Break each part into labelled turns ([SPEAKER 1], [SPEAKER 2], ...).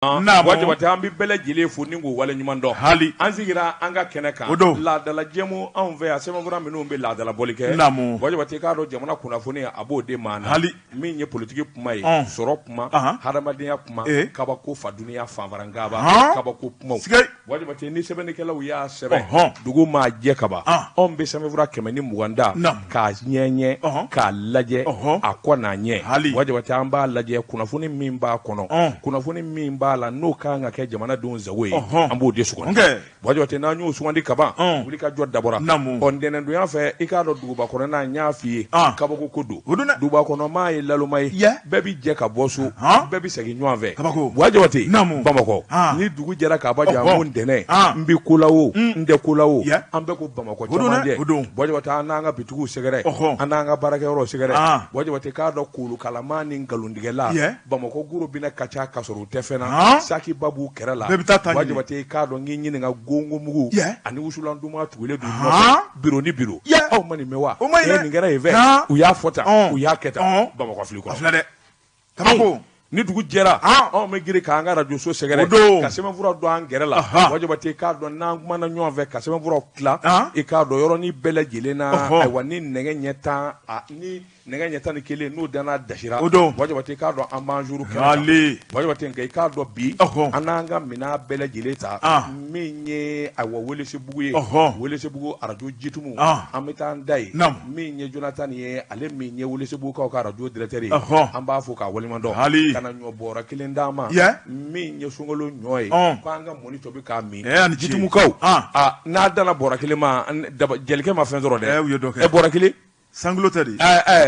[SPEAKER 1] Buwa Jabate, an bɛ bɛɛ lajɛlen fo ni k'u waleɲuman dɔn.
[SPEAKER 2] Hali
[SPEAKER 1] an sigira an ka kɛnɛ kan.
[SPEAKER 2] O don.
[SPEAKER 1] Laadala jɛmu anw fɛ yan, sɛbɛnfura minnu bɛ laadala bɔli kɛ.
[SPEAKER 2] Naamu.
[SPEAKER 1] Buwa Jabate, k'a dɔn jamana kunnafoni, a b'o de maa na.
[SPEAKER 2] Hali
[SPEAKER 1] min ye politiki kuma ye, sɔrɔ kuma, hadamadenya kuma, kabako fadunya fanfarankaba, kabako kumaw.
[SPEAKER 2] Sigei.
[SPEAKER 1] Buwa Jabate, ni sɛbɛnnikɛlaw y'a sɛbɛn, dugu maa jɛ kaban, anw bɛ sɛbɛnfura 120 ta k'a ɲɛɲɛ, k'a lajɛ a kɔ n'a ɲɛ.
[SPEAKER 2] Hali.
[SPEAKER 1] Buwa Jabate, an b'a lajɛ kunnafoni min b'a kɔnɔ, kunnafoni min b'a la n'o ka kan ka kɛ jamanadenw sago ye, an b'o de sugandi. Buwa Jabate, n'an y'o sugandi kaban, wuli ka jɔ dabɔra. Ɔ ntɛnɛndonya fɛ, i k'a dɔn duguba kɔnɔna, n y'a f'i ye, kabako ko don. Duguba kɔnɔ maa ye laloma ye, bɛɛ bɛ jɛ ka bɔ so, bɛɛ bɛ segin ɲɔgɔn fɛ. Buwa Jabate, Bamakɔ ni dugu jɛra k'a ban janko ntɛnɛn, n bɛ ko la o, n tɛ ko la o, an bɛɛ ko Bamakɔ camancɛ. Buwa Jabate, an n'an ka bitigiw sɛgɛrɛ, an n'an ka baarakɛyɔrɔw sɛgɛrɛ. Buwa Jabate, k'a dɔn kolokalama ni nkalontigɛla, Bamakɔ gorobinɛ ka ca ka sɔrɔ u tɛ fɛn na, sakiba b'u kɛrɛ la.
[SPEAKER 2] Bɛɛ bɛ taa ta
[SPEAKER 1] Buwa
[SPEAKER 2] ɲini.
[SPEAKER 1] Jabate, k'a dɔn n k'i ɲininka, gongonmugu ani wusulan duman tugulen don ɲɔgɔn fɛ biro ni biro. Aw ma nin mɛn wa?
[SPEAKER 2] O ma ɲi dɛ.
[SPEAKER 1] Nin kɛra yen fɛ, u y'a fɔ tan, u y'a kɛ tan, Bamakɔ fili
[SPEAKER 2] A
[SPEAKER 1] kɔnɔ.
[SPEAKER 2] filɛ dɛ, kabako.
[SPEAKER 1] Ni dugu jɛra, anw bɛ girin k'an ka arajoso sɛgɛrɛ,
[SPEAKER 2] O don.
[SPEAKER 1] ka sɛbɛnfura don an gɛrɛ la. Buwa Jabate, k'a dɔn n'an kumana ɲɔgɔn fɛ ka sɛbɛnfuraw tila, i k'a dɔn yɔrɔnin bɛɛ lajɛlen na, ayiwa, ni nɛgɛ ɲɛ tan ni nɛgɛ ɲɛ 11 n'o danna dasira.
[SPEAKER 2] O don.
[SPEAKER 1] Buwa Jabate, k'a dɔn an b'an juru kɛnɛ kan.
[SPEAKER 2] Hali.
[SPEAKER 1] Buwa Jabate, nka i k'a dɔn bi, an n'an ka minɛn bɛɛ lajɛlen ta, min ye ayiwa Welesebugu ye, Welesebugu arajo Jitumu, an bɛ taa an da yen. Min ye Jonathan ye, ale min ye Welesebugukaw ka arajo directeur ye, an b'a fo k'a waleɲuman dɔn.
[SPEAKER 2] Hali.
[SPEAKER 1] Ka na ɲɔ bɔrɔ kelen d'an ma, min ye sunkalo ɲɔ ye, k'an ka mɔni tobi k'a min.
[SPEAKER 2] Ani ce.
[SPEAKER 1] Jitumukaw, n'a danna bɔrɔ kelen ma, jelikɛ ma fɛn sɔrɔ dɛ.
[SPEAKER 2] U ye dɔ kɛ.
[SPEAKER 1] Bɔrɔ kelen.
[SPEAKER 2] 100 kilos tɛ de.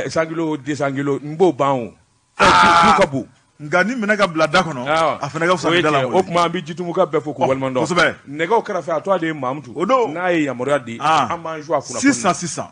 [SPEAKER 1] 100 kilos, 200 kilos, n b'o ban o. Du ka bon.
[SPEAKER 2] Nka ni minɛ ka bila da kɔnɔ, a fana ka fisa ni da la.
[SPEAKER 1] O tuma an bɛ Jitumuka bɛɛ fo k'u waleɲuman dɔn.
[SPEAKER 2] Kosɛbɛ.
[SPEAKER 1] Nɛgɛw kɛrɛfɛ, a tɔgɔ de ye Mamutu.
[SPEAKER 2] O don.
[SPEAKER 1] N'a ye yamaruya di, an b'an su a kunnafoni.
[SPEAKER 2] Sisan sisan.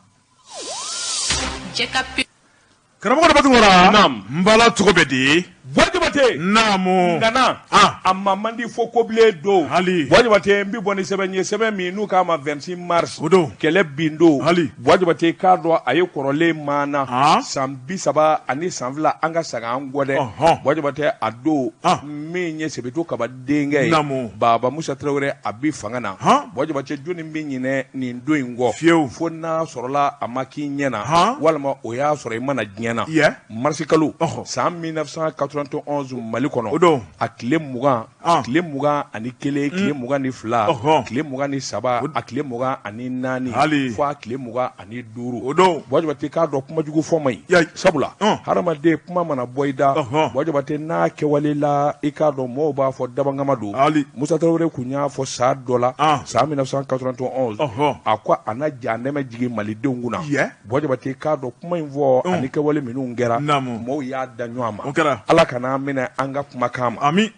[SPEAKER 2] Karamɔgɔ Daba Tunkara.
[SPEAKER 1] Naam.
[SPEAKER 2] N bala cogo bɛ di?
[SPEAKER 1] Buwa Jabate.
[SPEAKER 2] Naamu.
[SPEAKER 1] Nana. A ma man di fo kobilen don.
[SPEAKER 2] Hali.
[SPEAKER 1] Buwa Jabate, n bɛ bɔ ni sɛbɛn ye, sɛbɛn min n'u k'a ma 26 mars.
[SPEAKER 2] O don.
[SPEAKER 1] Kɛlɛ bin don.
[SPEAKER 2] Hali.
[SPEAKER 1] Buwa Jabate, k'a dɔn a ye kɔrɔlen maana. San 32 san 2 an ka saga an kɔ dɛ. Buwa Jabate, a don min ye Sebetu Kaba denkɛ ye.
[SPEAKER 2] Naamu.
[SPEAKER 1] Baba Musa Tarawele, a bi fanga na. Buwa Jabate, jɔnni bɛ ɲinɛ nin don in kɔ?
[SPEAKER 2] Fiyewu.
[SPEAKER 1] Fo n'a sɔrɔla a ma k'i ɲɛ na. Walima o y'a sɔrɔ i ma na diɲɛ na. Marisi kalo san 1991 Mali kɔnɔ.
[SPEAKER 2] O don.
[SPEAKER 1] A tile 20, tile 21, tile 22, tile 23, a tile 24,
[SPEAKER 2] Hali.
[SPEAKER 1] fo a tile 25.
[SPEAKER 2] O don.
[SPEAKER 1] Buwa Jabate, k'a dɔn kumajugu fɔ man ɲi. Sabula hadamaden kuma mana bɔ i da, Buwa Jabate, n'a kɛwale la, i k'a dɔn mɔgɔw b'a fɔ dabangama don.
[SPEAKER 2] Hali.
[SPEAKER 1] Musa Tarawele kun y'a fɔ san dɔ la, san 1991, a ko a na jahanɛmɛ jigin malidenw kunna. Buwa Jabate, k'a dɔn kuma in fɔ ani kɛwale minnu kɛra, mɔgɔw y'a da ɲɔgɔn ma.
[SPEAKER 2] O kɛra.
[SPEAKER 1] Ala kana an minɛ an ka kumakan ma.
[SPEAKER 2] Ami.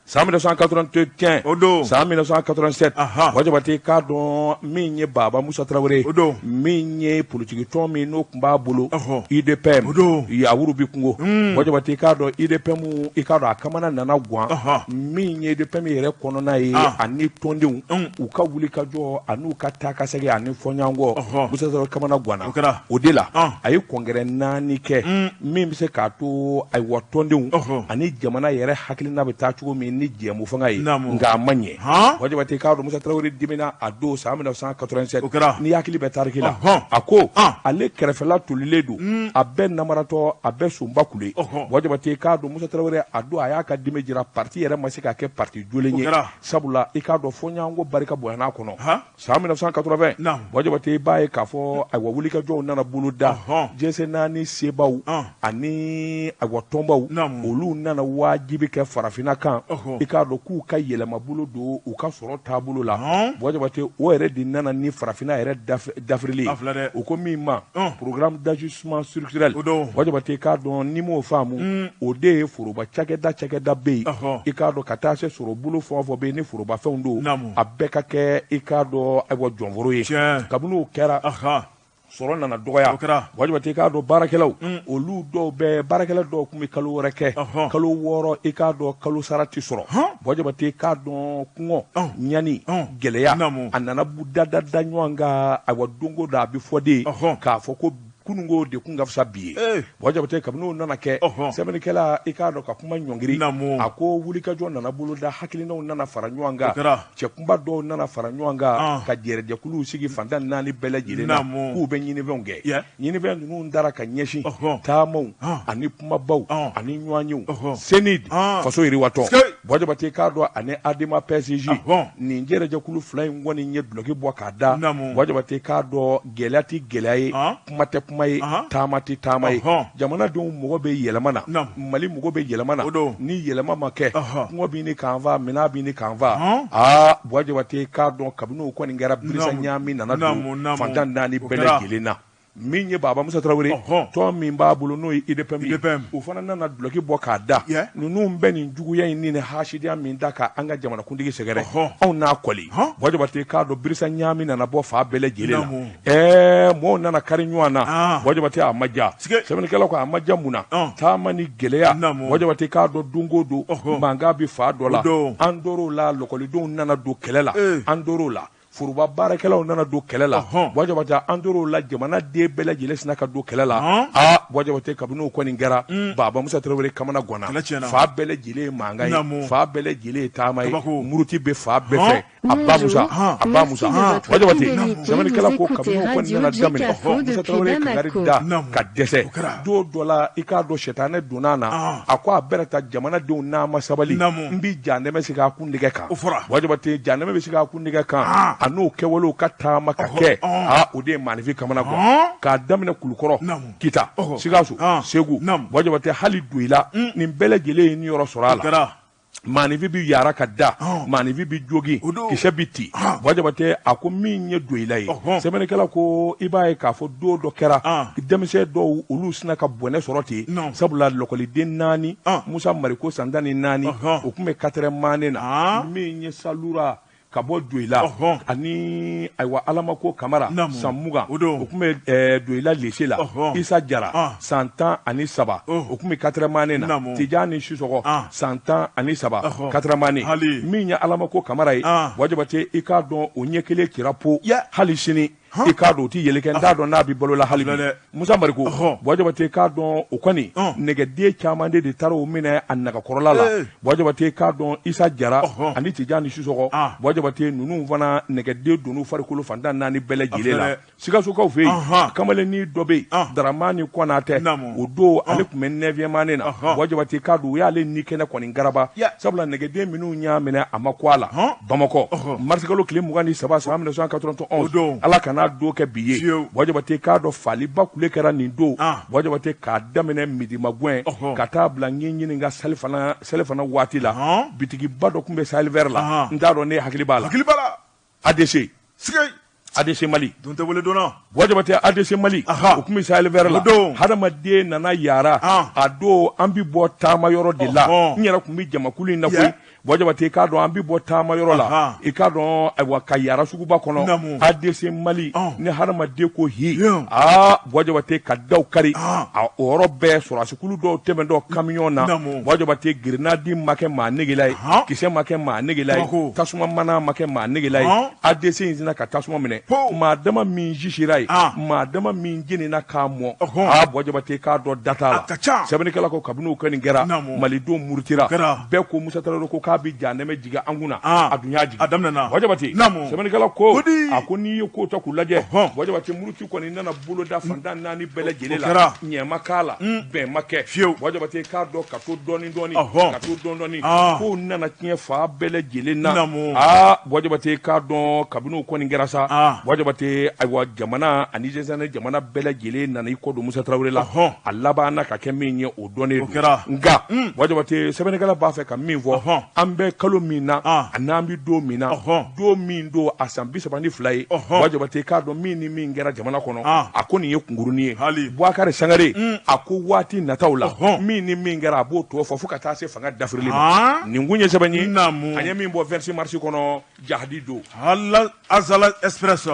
[SPEAKER 1] San 1981,
[SPEAKER 2] O don.
[SPEAKER 1] San 1987, Buwa Jabate, k'a dɔn min ye Baba Musa Tarawele ye,
[SPEAKER 2] O don.
[SPEAKER 1] Min ye politiki tɔn min n'o tun b'a bolo, UDPM,
[SPEAKER 2] O don.
[SPEAKER 1] Yawuru bi kungo. Buwa Jabate, k'a dɔn UDPM, i k'a dɔn a kamana nana gan, min ye UDPM yɛrɛ kɔnɔna ye, ani tɔndenw u ka wuli ka jɔ an'u ka taa ka segin ani fɔɲɔgɔnkɔ, Musa Tarawele kamana ganna.
[SPEAKER 2] O kɛra.
[SPEAKER 1] O de la a ye congrès 4 kɛ min bɛ se k'a to ayiwa tɔndenw ani jamana yɛrɛ hakilina bɛ taa cogo min ni jɛmu fanga ye, nka a ma ɲɛ. Buwa Jabate, k'a dɔn Musa Tarawele dimina a don san 1987.
[SPEAKER 2] O kɛra.
[SPEAKER 1] N'i hakili bɛ tariki la, a ko ale kɛrɛfɛla tolilen don, a bɛɛ namaratɔ, a bɛɛ sonba kule. Buwa Jabate, k'a dɔn Musa Tarawele a don a y'a ka dimi jira, parti yɛrɛ ma se ka kɛ parti jolen ye, sabula i k'a dɔn fɔɲɔgɔnkɔ barika bonyana a kɔnɔ. San 1980, Buwa Jabate, i b'a ye k'a fɔ ayiwa wulikajɔw nana bolo da, diɲɛ naani sebaw ani ayiwa tɔnbaw, olu nana wajibi kɛ farafinna kan, i k'a dɔn k'u ka yɛlɛmabolo don u ka sɔrɔ taabolo la. Buwa Jabate, o yɛrɛ de nana ni farafinna yɛrɛ dafirili ye, u ko min ma programme d'ajustement structurel. Buwa Jabate, k'a dɔn n'i m'o faamu, o de ye foroba cakɛda bɛ yen, i k'a dɔn ka taa se sɔrɔ bolo fɛn o fɛn bɛ yen ni forobafɛnw don, a bɛɛ ka kɛ i k'a dɔn ayiwa jɔnforo ye. Kabini o kɛra, sɔrɔ nana dɔgɔya. Buwa Jabate, k'a dɔn baarakɛlaw, olu dɔw bɛ baarakɛla dɔw tun bɛ kalo wɛrɛ kɛ, kalo 6, i k'a dɔn kalo sara tɛ sɔrɔ. Buwa Jabate, k'a dɔn kɔngɔ, ɲani, gɛlɛya, a nana da da ɲɔgɔn kan. Ayiwa don o don a bɛ fɔ de k'a fɔ ko Kununko de kun ka fisa bi ye. Buwa Jabate, kabini o nana kɛ, sɛbɛnnikɛla, i k'a dɔn ka kuma ɲɔngiri, a ko wulikajɔ nana boloda, hakilinaw nana fara ɲɔgɔn kan, cɛkunba dɔw nana fara ɲɔgɔn kan ka jɛrɛjɛkuluw sigi fantan naani bɛɛ lajɛlen na k'u bɛ ɲinifɛnw kɛ. Ɲinifɛn ninnu dara ka ɲɛsin taamaw ani kumabaw ani ɲɔgɔnyew. CNID, faso yiriwatɔn, Buwa Jabate, k'a dɔn ani ADEMA PSG, nin jɛrɛjɛkulu fila in kɔni ye dulɔki bɔ k'a da. Buwa Jabate, k'a dɔn gɛlɛya tɛ gɛlɛya ye, kuma tɛ kuma ye, taama tɛ taama ye. Jamanadenw mɔgɔ bɛ yɛlɛma na, Mali mɔgɔ bɛ yɛlɛma na. Ni yɛlɛma ma kɛ, kɔngɔ b'i ni k'an fa, minɛn b'i ni k'an fa. Aa, Buwa Jabate, k'a dɔn kabini o kɔni kɛra, birisa ɲaami nana don fantan naani bɛɛ lajɛlen na. Min ye Baba Musa Tarawele, tɔn min b'a bolo n'o ye UDPM ye, o fana nana dulɔki bɔ k'a da. Ninnu bɛ nin juguya in ni nin hasidiya min da ka an ka jamanakuntigi sɛgɛrɛ, anw n'a kɔli. Buwa Jabate, k'a dɔn birisa ɲaami nana bɔ fan bɛɛ lajɛlen na. Ɛɛ, mɔɔw nana kari ɲɔgɔn na. Buwa Jabate, a ma diya sɛbɛnnikɛlaw ko a ma diya mun na? Taama ni gɛlɛya. Buwa Jabate, k'a dɔn don o don mankan bɛ fan dɔ la. An tor'o la, lɔkɔlidenw nana don kɛlɛ la. An tor'o la, foroba baarakɛlaw nana don kɛlɛ la. Buwa Jabate, an tor'o la, jamana den bɛɛ lajɛlen sinna ka don kɛlɛ la. Aa, Buwa Jabate, kabini o kɔni kɛra, Baba Musa Tarawele kamana ganna. Fan bɛɛ lajɛlen ye mankan ye, fan bɛɛ lajɛlen ye taama ye, muruti bɛ fan bɛɛ fɛ. A ba Musa, a ba Musa, Buwa Jabate, sɛbɛnnikɛla ko kabini o kɔni nana daminɛ, Musa Tarawele kangari da ka dɛsɛ. Don dɔ la, i k'a dɔn sɛtanɛ donna a na, a ko a bɛna taa jamanadenw, n'a ma sabali, n bi janɛmɛ sigi a kun nɛgɛ kan. Buwa Jabate, janɛmɛ bɛ sigi a kun nɛgɛ kan, a n'o kɛwalew ka taama ka kɛ, aa, o de ye maaninfin kamana gan k'a daminɛ Kulukɔrɔ, Kita, Sikaso, Segu, Buwa Jabate, hali Doyila, nin bɛɛ lajɛlen ye niyɔrɔ sɔrɔ a la. Maaninfin bɛ yara ka da, maaninfin bɛ jogin, kisɛ bɛ ci. Buwa Jabate, a ko min ye Doyila ye, sɛbɛnnikɛla ko i b'a ye k'a fɔ don dɔ kɛra, denmisɛn dɔw olu sinna ka bɔnɛ sɔrɔ ten, sabula lɔkɔliden naani, Musa Mariko san 14, o tun bɛ quatrième année na. Min ye Salura ka bɔ Doyila, ani ayiwa Alamako Kamara san 20, o tun bɛ Doyila lycée la. Isa Jara san 13, o tun bɛ quatrième année na. Tijani Sisɔgɔ san 13, quatrième année. Min ye Alamako Kamara ye, Buwa Jabate, i k'a dɔn o ɲɛ kelen cira po, hali sini i k'a dɔn o tɛ yeli kɛ, n t'a dɔn n'a bɛ balo la hali bi. Musa Mariko, Buwa Jabate, k'a dɔn o kɔni nɛgɛden caman de taara o minɛ a nagakɔrɔla la. Buwa Jabate, k'a dɔn Isa Jara ani Tijani Sisɔgɔ, Buwa Jabate, ninnu fana nɛgɛden donn'u farikolo fan 14 bɛɛ lajɛlen la. Sikasokaw fɛ yen, kamalennin dɔ bɛ yen, Daramani Kɔnatɛ, o don ale tun bɛ neuvième année na. Buwa Jabate, k'a dɔn u y'ale ni kɛnɛ kɔni garaba, sabula nɛgɛden minnu y'a minɛ, a ma ko a la. Bamakɔ, marisikalo tile 23 san 1991, Ala kana don kɛ bi ye. Buwa Jabate, k'a dɔn faliba kule kɛra nin don. Buwa Jabate, k'a daminɛ midimagwɛn ka taa bila n ɲininka selifana waati la, bitigiba dɔ tun bɛ Sahel Vert la, n t'a dɔn ne hakili b'a la, ADC ADC Mali.
[SPEAKER 2] Dun tɛ wele donna.
[SPEAKER 1] Buwa Jabate, ADC Mali, o tun bɛ Sahel Vert la. Hadamaden nana yara a don, an bɛ bɔ taama yɔrɔ de la, n yɛrɛ tun bɛ jamakulu in na koyi. Buwa Jabate, i k'a dɔn an bɛ bɔ taama yɔrɔ la, i k'a dɔn ayiwa ka yara suguba kɔnɔ, ADC Mali, ni hadamaden ko hi, aa, Buwa Jabate, ka daw kari a o yɔrɔ bɛɛ. Sɔrɔdasikulu dɔw tɛmɛntɔ kamiyɔn na, Buwa Jabate, grenade ma kɛ maa negela ye, kisɛ ma kɛ maa negela ye, tasuma mana ma kɛ maa negela ye. ADC in sinna ka tasuma minɛ, maa dama min sisira ye, maa dama min jenina k'a mɔ. Aa, Buwa Jabate, k'a dɔn da t'a la. Sɛbɛnnikɛla ko kabini o kɔni kɛra, malidenw murutira, bɛɛ ko Musa Tarawele ko k'a bɛ janɛmɛ jigin an kunna, a dun y'a jigin.
[SPEAKER 2] A daminɛna.
[SPEAKER 1] Buwa Jabate, sɛbɛnnikɛla ko a ko n'i ye ko ta k'u lajɛ, Buwa Jabate, muruti kɔni nana boloda fantan naani bɛɛ lajɛlen la, ɲɛ ma k'a la, bɛn ma kɛ
[SPEAKER 2] fiyewu.
[SPEAKER 1] Buwa Jabate, k'a dɔn ka to dɔɔni dɔɔni, ka to dɔɔni dɔɔni, kow nana tiɲɛ fan bɛɛ lajɛlen na. Aa, Buwa Jabate, k'a dɔn kabini o kɔni kɛra sa, Buwa Jabate, ayiwa jamana ani Niger jamana bɛɛ lajɛlen nana i kɔ don Musa Tarawele la. A labanna ka kɛ min ye, o dɔnnen don. Nka Buwa Jabate, sɛbɛnnikɛla b'a fɛ ka min fɔ, an bɛ kalo min na ani an bɛ don min na, don min don a san 32 ye, Buwa Jabate, k'a dɔn min ni min kɛra jamana kɔnɔ, a ko nin ye kunkurunin ye. Bubakari Sangare, a ko waati nataw la, min ni min kɛra, a b'o tɔ fɔ fo ka taa se fanga dafirili ma. Nin kun ye sɛbɛn ye an ye min bɔ 26 mars kɔnɔ. jahadi don.
[SPEAKER 2] Hala Azala Express.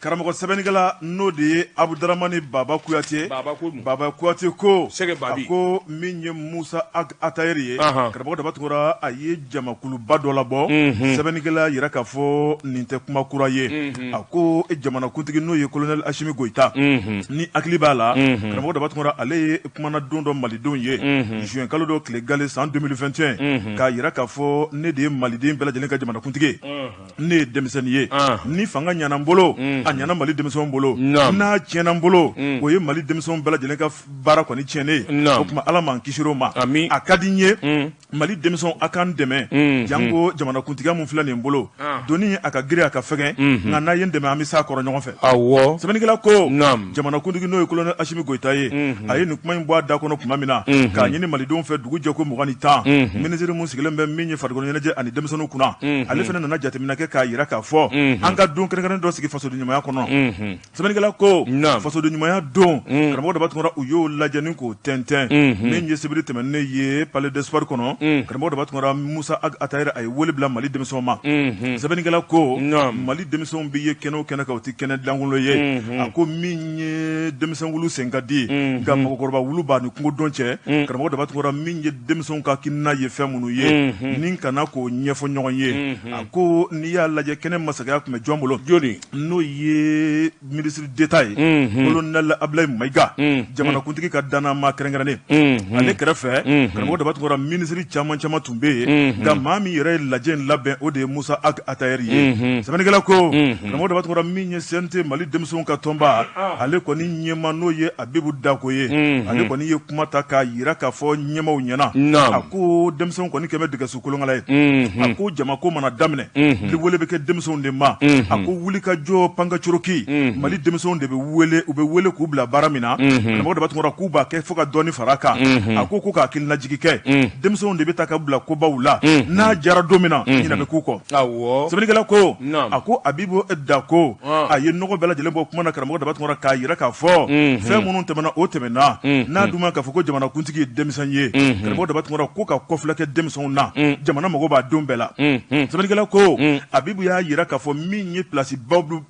[SPEAKER 2] Karamɔgɔ sɛbɛnnikɛla n'o de ye Abudaramani Baba Kuyate. Baba Kuyate ko.
[SPEAKER 1] Sɛgɛ Babi.
[SPEAKER 2] A ko min ye Musa Ag Atayeri ye. Karamɔgɔ Daba Tunkara a ye jamakuluba dɔ labɔ. Sɛbɛnnikɛla yira k'a fɔ nin tɛ kuma kura ye. A ko jamanakuntigi n'o ye colonel Asimi Goyita. Ni hakili b'a la. Karamɔgɔ Daba Tunkara ale ye kumana don dɔ malidenw ye. Juin kalo dɔ tile gale san 2021. K'a yira k'a fɔ ne de ye maliden bɛɛ lajɛlen ka jamanakuntigi ye. Ne ye denmisɛnnin ye. Ni fanga ɲana n bolo, a ɲana Mali denmisɛnw bolo. N'a tiɲɛna n bolo, o ye Mali denmisɛnw bɛɛ lajɛlen ka baara kɔni tiɲɛnen ye. O tuma Ala m'an kisi o ma. A ka di n ye Mali denmisɛnw a k'an dɛmɛ. Janko jamanakuntigiya mun filɛ nin bolo. Doni a ka girin a ka fɛgɛn. Nka n'a ye n dɛmɛ an bɛ s'a kɔrɔ ɲɔgɔn fɛ.
[SPEAKER 1] Awɔ.
[SPEAKER 2] Sɛbɛnnikɛla ko. Jamanakuntigi n'o ye colonel Asimi Goyita ye. A ye nin kuma in bɔ a da kɔnɔ tuma min na. K'a ɲini malidenw fɛ dugu jɛ ko 20. Minisiri mun sigilen bɛ min ye farikolo ɲɛnajɛ ani denmisɛnninw kunna. Ale fana nana jateminɛ kɛ k'a yira k'a fɔ an ka don kɛrɛnkɛrɛnnen dɔ sigi fasoden ɲumanya kɔnɔ. Sɛbɛnnikɛla ko fasoden ɲumanya don karamɔgɔ Daba Tunkara u y'o lajɛ ni k'o tɛntɛn. Min ye sibiri tɛmɛnen ye palais des sports kɔnɔ. Karamɔgɔ Daba Tunkara Musa Ag Atayeri a ye wele bila Mali denmisɛnw ma. Sɛbɛnnikɛla ko Mali denmisɛnw bɛ ye kɛnɛ o kɛnɛ kan o tɛ kɛnɛ lankolon ye. A ko min ye denmisɛn wulu sen ka di nka mɔgɔkɔrɔba wulu b'a ni kungo dɔn cɛ. Karamɔgɔ Daba Tunkara min ye denmisɛnw ka hakilina ye fɛn minnu ye ni kana k'o ɲɛfɔ ɲɔgɔn ye. A ko n'i y'a lajɛ kɛnɛ masakɛya tun bɛ jɔn bolo.
[SPEAKER 1] Jɔni?
[SPEAKER 2] N'o ye ministre d'État ye. Colonel Ablaye Mayiga. Jamanakuntigi ka danama kɛrɛnkɛrɛnnen. Ale kɛrɛfɛ. Karamɔgɔ Daba Tunkara ministre caman caman tun bɛ yen. Nka maa min yɛrɛ ye lajɛ in labɛn o de ye Musa Ag Atayeri ye. Sɛbɛnnikɛla ko. Karamɔgɔ Daba Tunkara min ye CNT Mali denmisɛnw ka tɔnba. Ale kɔni ɲɛmaa n'o ye Abibu Dako ye. Ale kɔni ye kuma ta k'a yira k'a fɔ ɲɛmaaw ɲɛna. A ko denmisɛnw kɔni kɛmɛ dɛgɛsu kolonkala ye. A ko jamako mana daminɛ. Wele bɛ kɛ denmisɛnw de ma. A ko wulikajɔ pankacoroki. Mali denmisɛnw de bɛ wele, u bɛ wele k'u bila baara min na. Karamɔgɔ Daba Tunkara k'u b'a kɛ fo ka dɔɔni fara kan. A ko k'a hakilinajigi kɛ. Denmisɛnw de bɛ taa ka bila kobaw la. N'a jara don min na, ɲinɛ bɛ k'u kɔ.
[SPEAKER 1] Awɔ.
[SPEAKER 2] Sɛbɛnnikɛla ko. A ko Abibu Dako. A ye nɔgɔ bɛɛ lajɛlen bɔ kuma na karamɔgɔ Daba Tunkara k'a yira k'a fɔ. Fɛn minnu tɛmɛna o tɛmɛna. N'a dun ma k'a fɔ ko jamanakuntigi ye denmisɛn ye. Karamɔgɔ Daba Tunkara ko ka kɔfilɛ kɛ denmisɛnw na. Jamana mago b'a don bɛɛ la. Sɛbɛnnikɛla ko. Abibu y'a yira k'a fɔ min ye place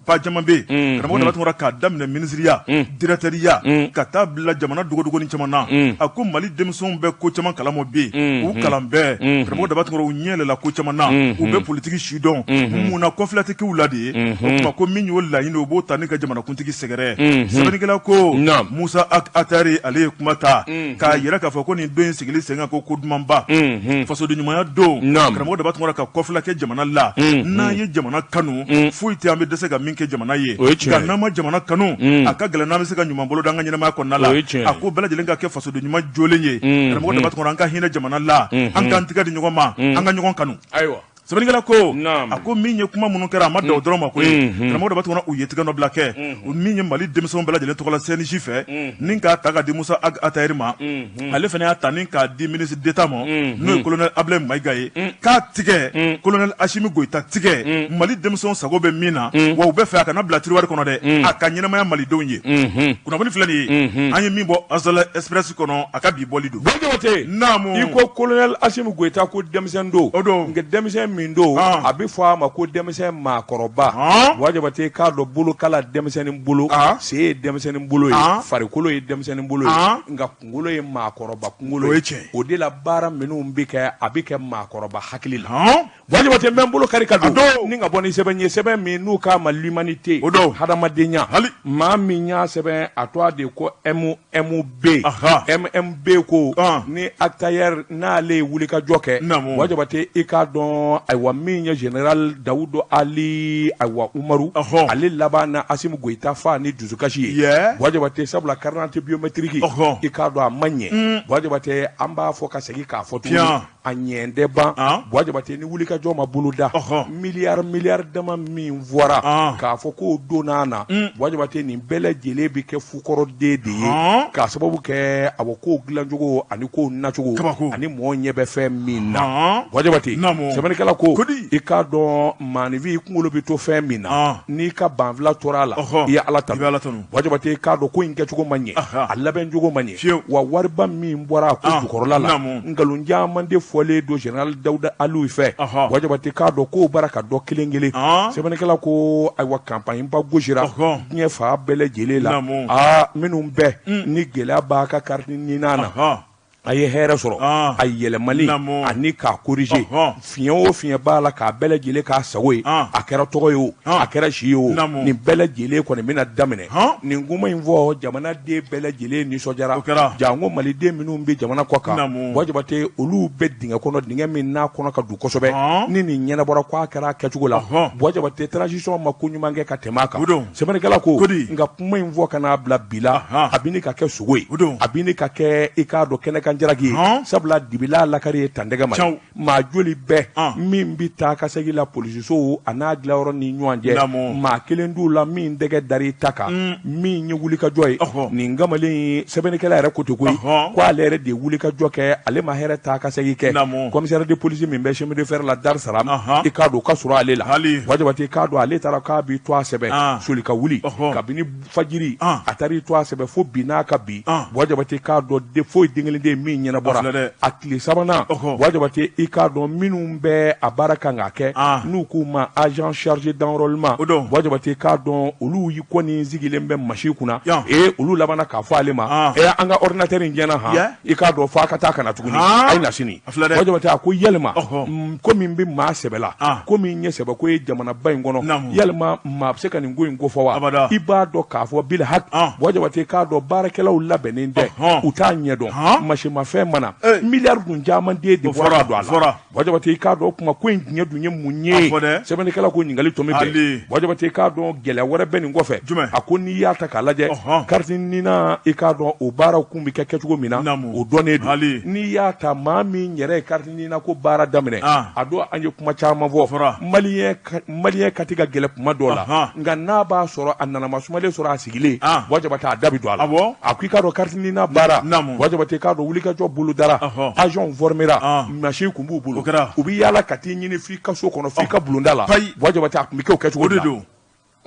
[SPEAKER 2] ba caman bɛ yen. Karamɔgɔ Daba Tunkara k'a daminɛ minisiriya. Directeuriya. Ka taa bila jamana dogodogonin caman na. A ko Mali denmisɛnw bɛ ko caman kalama bi. U kalan bɛɛ. Karamɔgɔ Daba Tunkara u ɲɛ yɛlɛla ko caman na. U bɛ politique si dɔn. Mun na kɔfilɛ tɛ k'u la de ye. O tuma ko min y'o laɲini o b'o ta ni ka jamanakuntigi sɛgɛrɛ. Sɛbɛnnikɛla ko. Musa Ag Atayeri ale ye kuma ta. K'a yira k'a fɔ ko nin don in sigili sen kan ko ko dumanba. Fasoden ɲumanya don. Karamɔgɔ Daba Tunkara ka kɔfilɛ kɛ jamana la. N'an ye jamana kanu. Foyi tɛ an bɛ dɛsɛ ka min kɛ jamana ye. Nka n'an ma jamana kanu. A ka gɛlɛn n'an bɛ se ka ɲuman bolo da an ka ɲɛnamaya kɔnɔna la. A ko bɛɛ lajɛlen ka kɛ fasoden ɲuman jolen ye. Karamɔgɔ Daba Tunkara an ka hinɛ jamana la. An k'an tigɛ di ɲɔgɔn ma. An ka ɲɔgɔn kanu.
[SPEAKER 1] Ayiwa.
[SPEAKER 2] Sɛbɛnnikɛla ko. A ko min ye kuma minnu kɛra a ma dan o dɔrɔn ma koyi. Karamɔgɔ Daba Tunkara u ye tigɛ nɔ bila kɛ. Min ye Mali denmisɛnw bɛɛ lajɛlen tɔgɔla CNJ fɛ. Ni k'a ta k'a di Musa Ag Atayeri ma. Ale fana y'a ta ni k'a di ministre d'État ma. N'o ye colonel Ablaye Mayiga ye. K'a tigɛ. Colonel Asimi Goyita tigɛ. Mali denmisɛnw sago bɛ min na. Wa u bɛ fɛ a kana bila tiroir kɔnɔ dɛ. A ka ɲɛnamaya malidenw ye. Kunnafoni filɛ nin ye. An ye min bɔ Azala Express kɔnɔ a ka bi bɔli don.
[SPEAKER 1] Jabate.
[SPEAKER 2] Naamu.
[SPEAKER 1] I ko colonel Asimi Goyita ko denmisɛn don.
[SPEAKER 2] O don.
[SPEAKER 1] Nka denmisɛn min don a bɛ fɔ a ma ko denmisɛn maakɔrɔba. Buwa Jabate k'a dɔn bolokala denmisɛnnin bolo, sen ye denmisɛnnin bolo ye, farikolo ye denmisɛnnin bolo ye, nka kunkolo ye maakɔrɔba kunkolo ye. O de la baara minnu bɛ kɛ a bɛ kɛ maakɔrɔba hakili la. Buwa Jabate n bɛ n bolo kari ka don ni ka bɔ ni sɛbɛn ye, sɛbɛn min n'u k'a ma l'humanité,
[SPEAKER 2] o don,
[SPEAKER 1] hadamadenya. Maa min y'a sɛbɛn a tɔgɔ de ko MMB. MMB ko ni Atayeri n'ale ye wulikajɔ kɛ. Buwa Jabate i k'a dɔn ayiwa min ye général Dawudu Ali ayiwa Umaru. Ale laban na Asimi Goyita fa ni dusukasi ye. Buwa Jabate sabula carte d'identité biométrique i k'a dɔn a ma ɲɛ. Buwa Jabate an b'a fɔ ka segin k'a fɔ tuguni. A ɲɛ tɛ ban. Buwa Jabate ni wulikajɔ ma bolo da. Miliyari dama min fɔra. K'a fɔ k'o donna na. Buwa Jabate nin bɛɛ lajɛlen bɛ kɛ fukɔrɔden de ye. K'a sababu kɛ awɔ kow dilancogo ani kow nacogo. Ani mɔgɔ ɲɛ bɛ fɛn min na. Buwa Jabate sɛbɛnnikɛla ko i k'a dɔn maaninfin kunkolo bɛ to fɛn min na. N'i ka banfula tora a la. I ye Ala tanu. Buwa Jabate i k'a dɔn ko in kɛcogo ma ɲɛ. A labɛncogo ma ɲɛ. Wa wariba min bɔra a ko jukɔrɔla la. Nkalon caman de fɔ. fɔlen don général Dawuda Aliyu fɛ Buwa Jabate k'a dɔn k'o bara ka dɔn kelen kelen sɛbɛnnikɛla ko ayiwa campagne ba gosira diɲɛ fan bɛɛ lajɛlen la aa minnu bɛɛ ni gɛlɛya b'a ka carte NINA na a ye hɛrɛ sɔrɔ a yɛlɛmali ani k'a corriger fiɲɛ o fiɲɛ b'a la k'a bɛɛ lajɛlen k'a sago ye a kɛra tɔgɔ ye o a kɛra si ye o nin bɛɛ lajɛlen kɔni bɛna daminɛ nin kuma in fɔ jamanaden bɛɛ lajɛlen nisɔndiyara janko maliden minnu bɛ jamana kɔ kan Buwa Jabate olu bɛ dingɛ kɔnɔ dingɛ min n'a kɔnɔ ka dun kosɛbɛ ni nin ɲɛnabɔra ko a kɛra a kɛcogo la Buwa Jabate transition ma ko ɲuman kɛ ka tɛmɛ a kan sɛbɛnnikɛla ko nka kuma in fɔ ka n'a bila bi la a bɛ ka kɛ sogo ye a bɛ ka kɛ i k'a dɔn kɛnɛkan jalaki ye sabula dibila lakari ye tantɛgɛ ma maa joli bɛɛ min bɛ taa ka segin la polisisow a n'a dilanyɔrɔ ni ɲɔgɔn cɛ maa kelen t'u la min tɛgɛ dar'i ta kan min ye wulikajɔ ye nin kamalen in sɛbɛnnikɛla yɛrɛ ko ten koyi ko ale yɛrɛ de ye wulikajɔ kɛ ale ma hɛrɛ taa ka segin kɛ commissaire de police min bɛ chemin de fer la Dar Salam i k'a dɔn o ka surun ale la Buwa Jabate i k'a dɔn ale taara k'a b'i tɔgɔ sɛbɛn soli ka wuli kabini fajiri a taara i tɔgɔ sɛbɛn fo bi n'a ka bi Buwa Jabate k'a dɔn de foyi den kelen tɛ min ɲɛnabɔra a tile sabanan Buwa Jabate i k'a dɔn minnu bɛ a baara kan ka kɛ n'u k'u ma agent chargé d'enrôlement Buwa Jabate k'a dɔn olu kɔni sigilen bɛ machine kunna ee olu labanna k'a fɔ ale ma ee an ka ordinateur in tiɲɛna han i k'a dɔn fo a ka taa ka na tuguni a ye na sini Buwa Jabate a ko yalima ko min bɛ maa sɛbɛ la ko min ye sɛbɛ ko ye jamanaba in kɔnɔ yalima maa bɛ se ka nin ko in kofɔ wa i b'a dɔn k'a fɔ bil haki Buwa Jabate k'a dɔn baarakɛlaw labɛnnen tɛ u t'a ɲɛdɔn masimafɛn ma na miliyari dun caman de bɔra ka don a la Buwa Jabate i k'a dɔn o kuma ko in tiɲɛ dun ye mun ye sɛbɛnnikɛla ko ɲininkali tomi bɛɛ Buwa Jabate i k'a dɔn gɛlɛya wɛrɛ bɛ nin kɔfɛ a ko n'i y'a ta k'a lajɛ carte NINA i k'a dɔn o baaraw kun bɛ kɛ kɛcogo min na o dɔnnen don n'i y'a ta maa min yɛrɛ ye carte NINA ko baara daminɛ a don an ye kuma caman fɔ maliyɛn kati ka gɛlɛn kuma dɔw la nka n'a b'a sɔrɔ a nana masumalen sɔrɔ a sigilen Buwa Jabate a da bɛ don a la a ko i k'a dɔn carte NINA baara Buwa Jabate i k'a dɔn wulikajɔ bolodara agents formera machine kun b'u bolo u bɛ yaala ka t'i ɲini f'i ka so kɔnɔ f'i ka bulonda la Buwa Jabate a tun bɛ kɛ o kɛcogo de la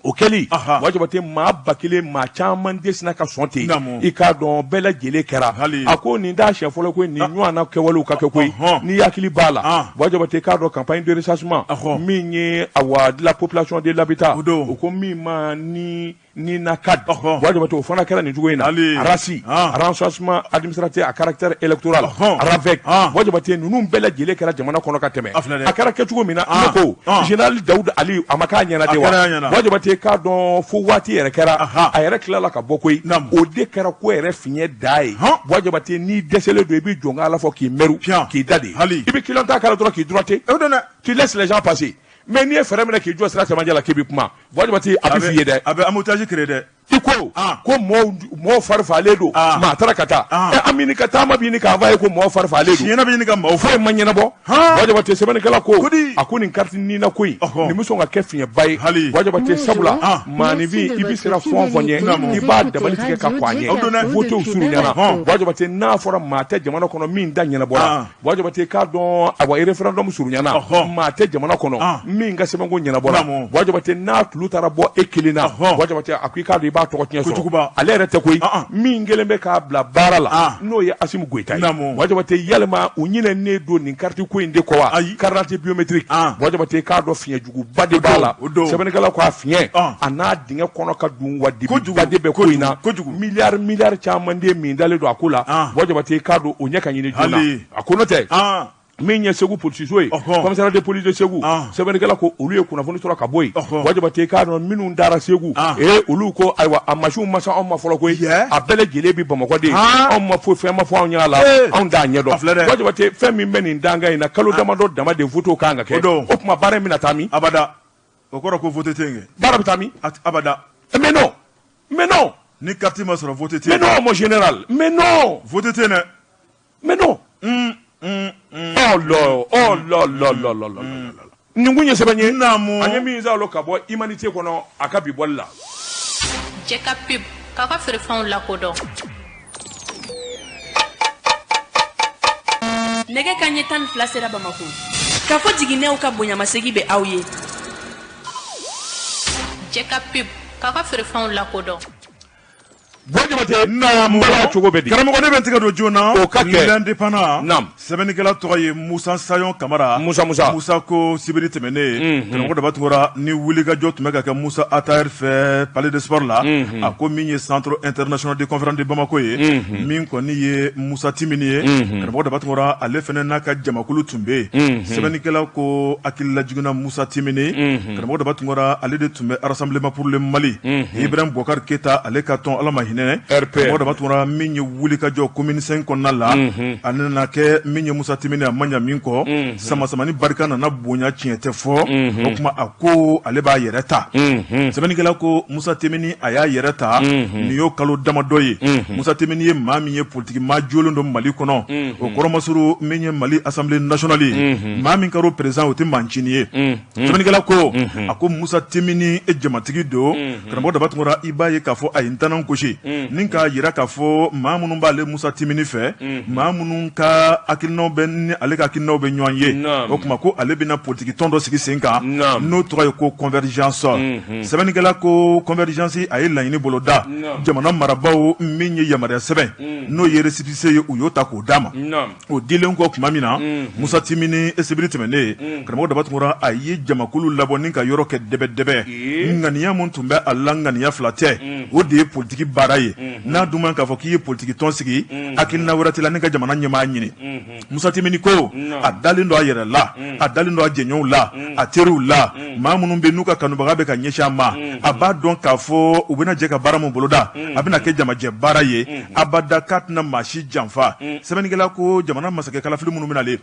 [SPEAKER 1] o kɛli Buwa Jabate maa 1000 maa caman de sinna ka sɔn ten i k'a dɔn bɛɛ lajɛlen kɛra a ko nin t'a siɲɛ fɔlɔ koyi nin ɲɔgɔnna kɛwalew ka kɛ koyi n'i hakili b'a la Buwa Jabate i k'a dɔn campagne de recensement min ye awa de la population de l'habitat o ko min ma ni NINA CAD Buwa Jabate o fana kɛra nin cogo in na RACI recensement administratif à caractère électoral RAVEC Buwa Jabate ninnu bɛɛ lajɛlen kɛra jamana kɔnɔ ka tɛmɛ a kɛra kɛcogo min na ne ko général Dawuda Aliyu a ma k'a ɲɛna de wa Buwa Jabate k'a dɔn fo waati yɛrɛ kɛra a yɛrɛ tilala ka bɔ koyi o de kɛra ko yɛrɛ fiɲɛ da ye Buwa Jabate n'i dɛsɛlen don i bɛ jɔn Ala fɔ k'i mɛru k'i da de i bɛ client ta kɛra dɔrɔn k'i droiter tu laisses les gens passer mais n'i ye fɛɛrɛ minɛ k'i jɔ sira cɛmancɛ la k'i bɛ kuma Buwa Jabate a bɛ f'i ye dɛ a
[SPEAKER 2] bɛ embouteillage créer dɛ
[SPEAKER 1] i ko ko mɔgɔw fari fagalen don maa taara ka taa an bɛ ka taama bɛ ɲini k'a fɔ a ye ko mɔgɔw fari fagalen don
[SPEAKER 2] siɲɛna bɛ ɲini ka maaw
[SPEAKER 1] foyi ma ɲɛnabɔ Buwa Jabate sɛbɛnnikɛla ko a ko nin carte NINA ko in nin bɛ sɔn ka kɛ fiɲɛba ye Buwa Jabate sabula maaninfin i bɛ siran fɛn o fɛn ɲɛ i b'a dabali tigɛ ka kɔn a ɲɛ votew surunyana Buwa Jabate n'a fɔra maa tɛ jamana kɔnɔ min da ɲɛnabɔra Buwa Jabate k'a dɔn awa référendum surunyana maa tɛ jamana kɔnɔ min ka sɛbɛnko ɲɛnabɔra Buwa Jabate n'a tulu taara bɔ e kelen na Buwa Jabate a ko i k'a dɔn i b'a tɔgɔ tiɲɛ sɔrɔ ale yɛrɛ tɛ koyi min kɛlen bɛ k'a bila baara la n'o ye Asimi Goyita ye Buwa Jabate yalima u ɲinɛnen don nin carte ko in de kɔ wa carte d'identité biométrique Buwa Jabate k'a dɔn fiɲɛ juguba de b'a la sɛbɛnnikɛla ko a fiɲɛ a n'a dingɛ kɔnɔ ka dun wa dibiba de bɛ ko in na miliyari miliyari caman de min dalen don a ko la Buwa Jabate k'a dɔn o ɲɛ ka ɲini joona a ko n'o tɛ min ye Segu polisiso ye commissariat de police de Segu sɛbɛnnikɛla ko olu ye kunnafoni sɔrɔ ka bɔ yen Buwa Jabate k'a dɔn minnu taara Segu ee olu ko ayiwa a masiw ma se anw ma fɔlɔ koyi a bɛɛ lajɛlen bɛ Bamakɔ de anw ma foyi fɛn ma fɔ anw ɲɛ a la anw t'a ɲɛdɔn Buwa Jabate fɛn min bɛ nin dankan in na kalo damadɔ dama de vote kan ka kɛ o tuma baara in bɛna taa min
[SPEAKER 2] abada o kɔrɔ ko vote tɛ yen kɛ
[SPEAKER 1] baara bɛ taa min
[SPEAKER 2] abada
[SPEAKER 1] mais non mais non
[SPEAKER 2] ni carte ma sɔrɔ vote tɛ yen
[SPEAKER 1] mais non mon général mais non
[SPEAKER 2] vote tɛ yen dɛ
[SPEAKER 1] mais non oh là oh là là là là là nin kun ye sɛbɛn ye an ye min sɔrɔ ka bɔ Humanité kɔnɔ a ka bi bɔli la
[SPEAKER 3] Jɛ ka pub k'aw ka feerefɛnw lakodɔn
[SPEAKER 4] Nɛgɛ kanɲɛ 12 sera Bamakɔ k'a fɔ jiginɛw ka bonyamasegin bɛ aw ye
[SPEAKER 3] Jɛ ka pub k'aw ka feerefɛnw lakodɔn.
[SPEAKER 1] Buwa Jabate, naamu, bala cogo bɛ di?
[SPEAKER 2] Karamɔgɔ, ne bɛ n tɛgɛ don joona.
[SPEAKER 1] O ka kɛ.
[SPEAKER 2] L'Indépendant.
[SPEAKER 1] Naam.
[SPEAKER 2] Sɛbɛnnikɛla tɔgɔ ye Musa Sayon Kamara.
[SPEAKER 1] Musa Musa.
[SPEAKER 2] Musa ko sibiri tɛmɛnen, karamɔgɔ Daba Tunkara, ni wulikajɔ tun bɛ ka kɛ Musa ATR fɛ Palais de Sport la, a ko min ye Centre international de conférence de Bamako ye, min kɔni ye Musa Timini ye, karamɔgɔ Daba Tunkara, ale fana n'a ka jamakulu tun bɛ yen. Sɛbɛnnikɛla ko hakilila jiginna Musa Timini, karamɔgɔ Daba Tunkara, ale de tun bɛ Rassemblement pour le Mali, Ibrahim Boubacar Keita, ale ka tɔn, Ala ma hinɛ.
[SPEAKER 1] RPM.
[SPEAKER 2] Karamɔgɔ Daba Tunkara, min ye wulikajɔ commune 5 kɔnɔna la, a nana kɛ min ye Musa Timini, a ma ɲa min kɔ, sama-samani barika nana bonya, tiɲɛ tɛ fɔ. O tuma a ko ale b'a yɛrɛ ta. Sɛbɛnnikɛla ko Musa Timini a y'a yɛrɛ ta nin y'o kalo damadɔ ye. Musa Timini ye maa min ye, politiki maa jolen don Mali kɔnɔ, o kɔrɔmasuru min ye Mali Assemblée nationale ye, maa min kɛra o président, o tɛ maa ncinin ye. Sɛbɛnnikɛla ko a ko Musa Timini e jamatigi don. Karamɔgɔ Daba Tunkara, i b'a ye k'a fɔ a ye ntanan gosi ni k'a yira k'a fɔ maa minnu b'ale Musa Timini fɛ, maa minnu ka hakilinaw bɛ ni ale ka hakilinaw bɛ ɲɔgɔn ye. O tuma ko ale bɛna politiki tɔn dɔ sigi sen kan, n'o tɔgɔ ye ko Convergence. Sɛbɛnnikɛla ko Convergence a ye laɲini boloda, jamana marabaaw min ye yamaruya sɛbɛn, n'o ye récépissé ye, u y'o ta k'o d'a ma. O dilen kɔ tuma min na, Musa Timini, sibiri tɛmɛnen, karamɔgɔ Daba Tunkara, a ye jamakulu labɔ ni ka yɔrɔ kɛ dɛbɛdɛbɛ. Ŋaniya mun tun bɛ a la, ŋaniya fila tɛ, o de ye politiki baara ye. N'a dun man k'a fɔ k'i ye politiki tɔn sigi, hakilina wɛrɛ t'i la ni ka jamana ɲɛmaa ɲini. Musa Timini ko a dalen don a yɛrɛ la, a dalen don a jɛɲɔgɔnw la, a teriw la, maa minnu bɛ n'u ka kanubaga bɛ ka ɲɛsin a ma. A b'a dɔn k'a fɔ u bɛna jɛ ka baara mun boloda, a bɛna kɛ jamajɛ baara ye, abada k'a tɛna maa si janfa. Sɛbɛnnikɛla ko jamana masakɛ kalafili minnu bɛna le,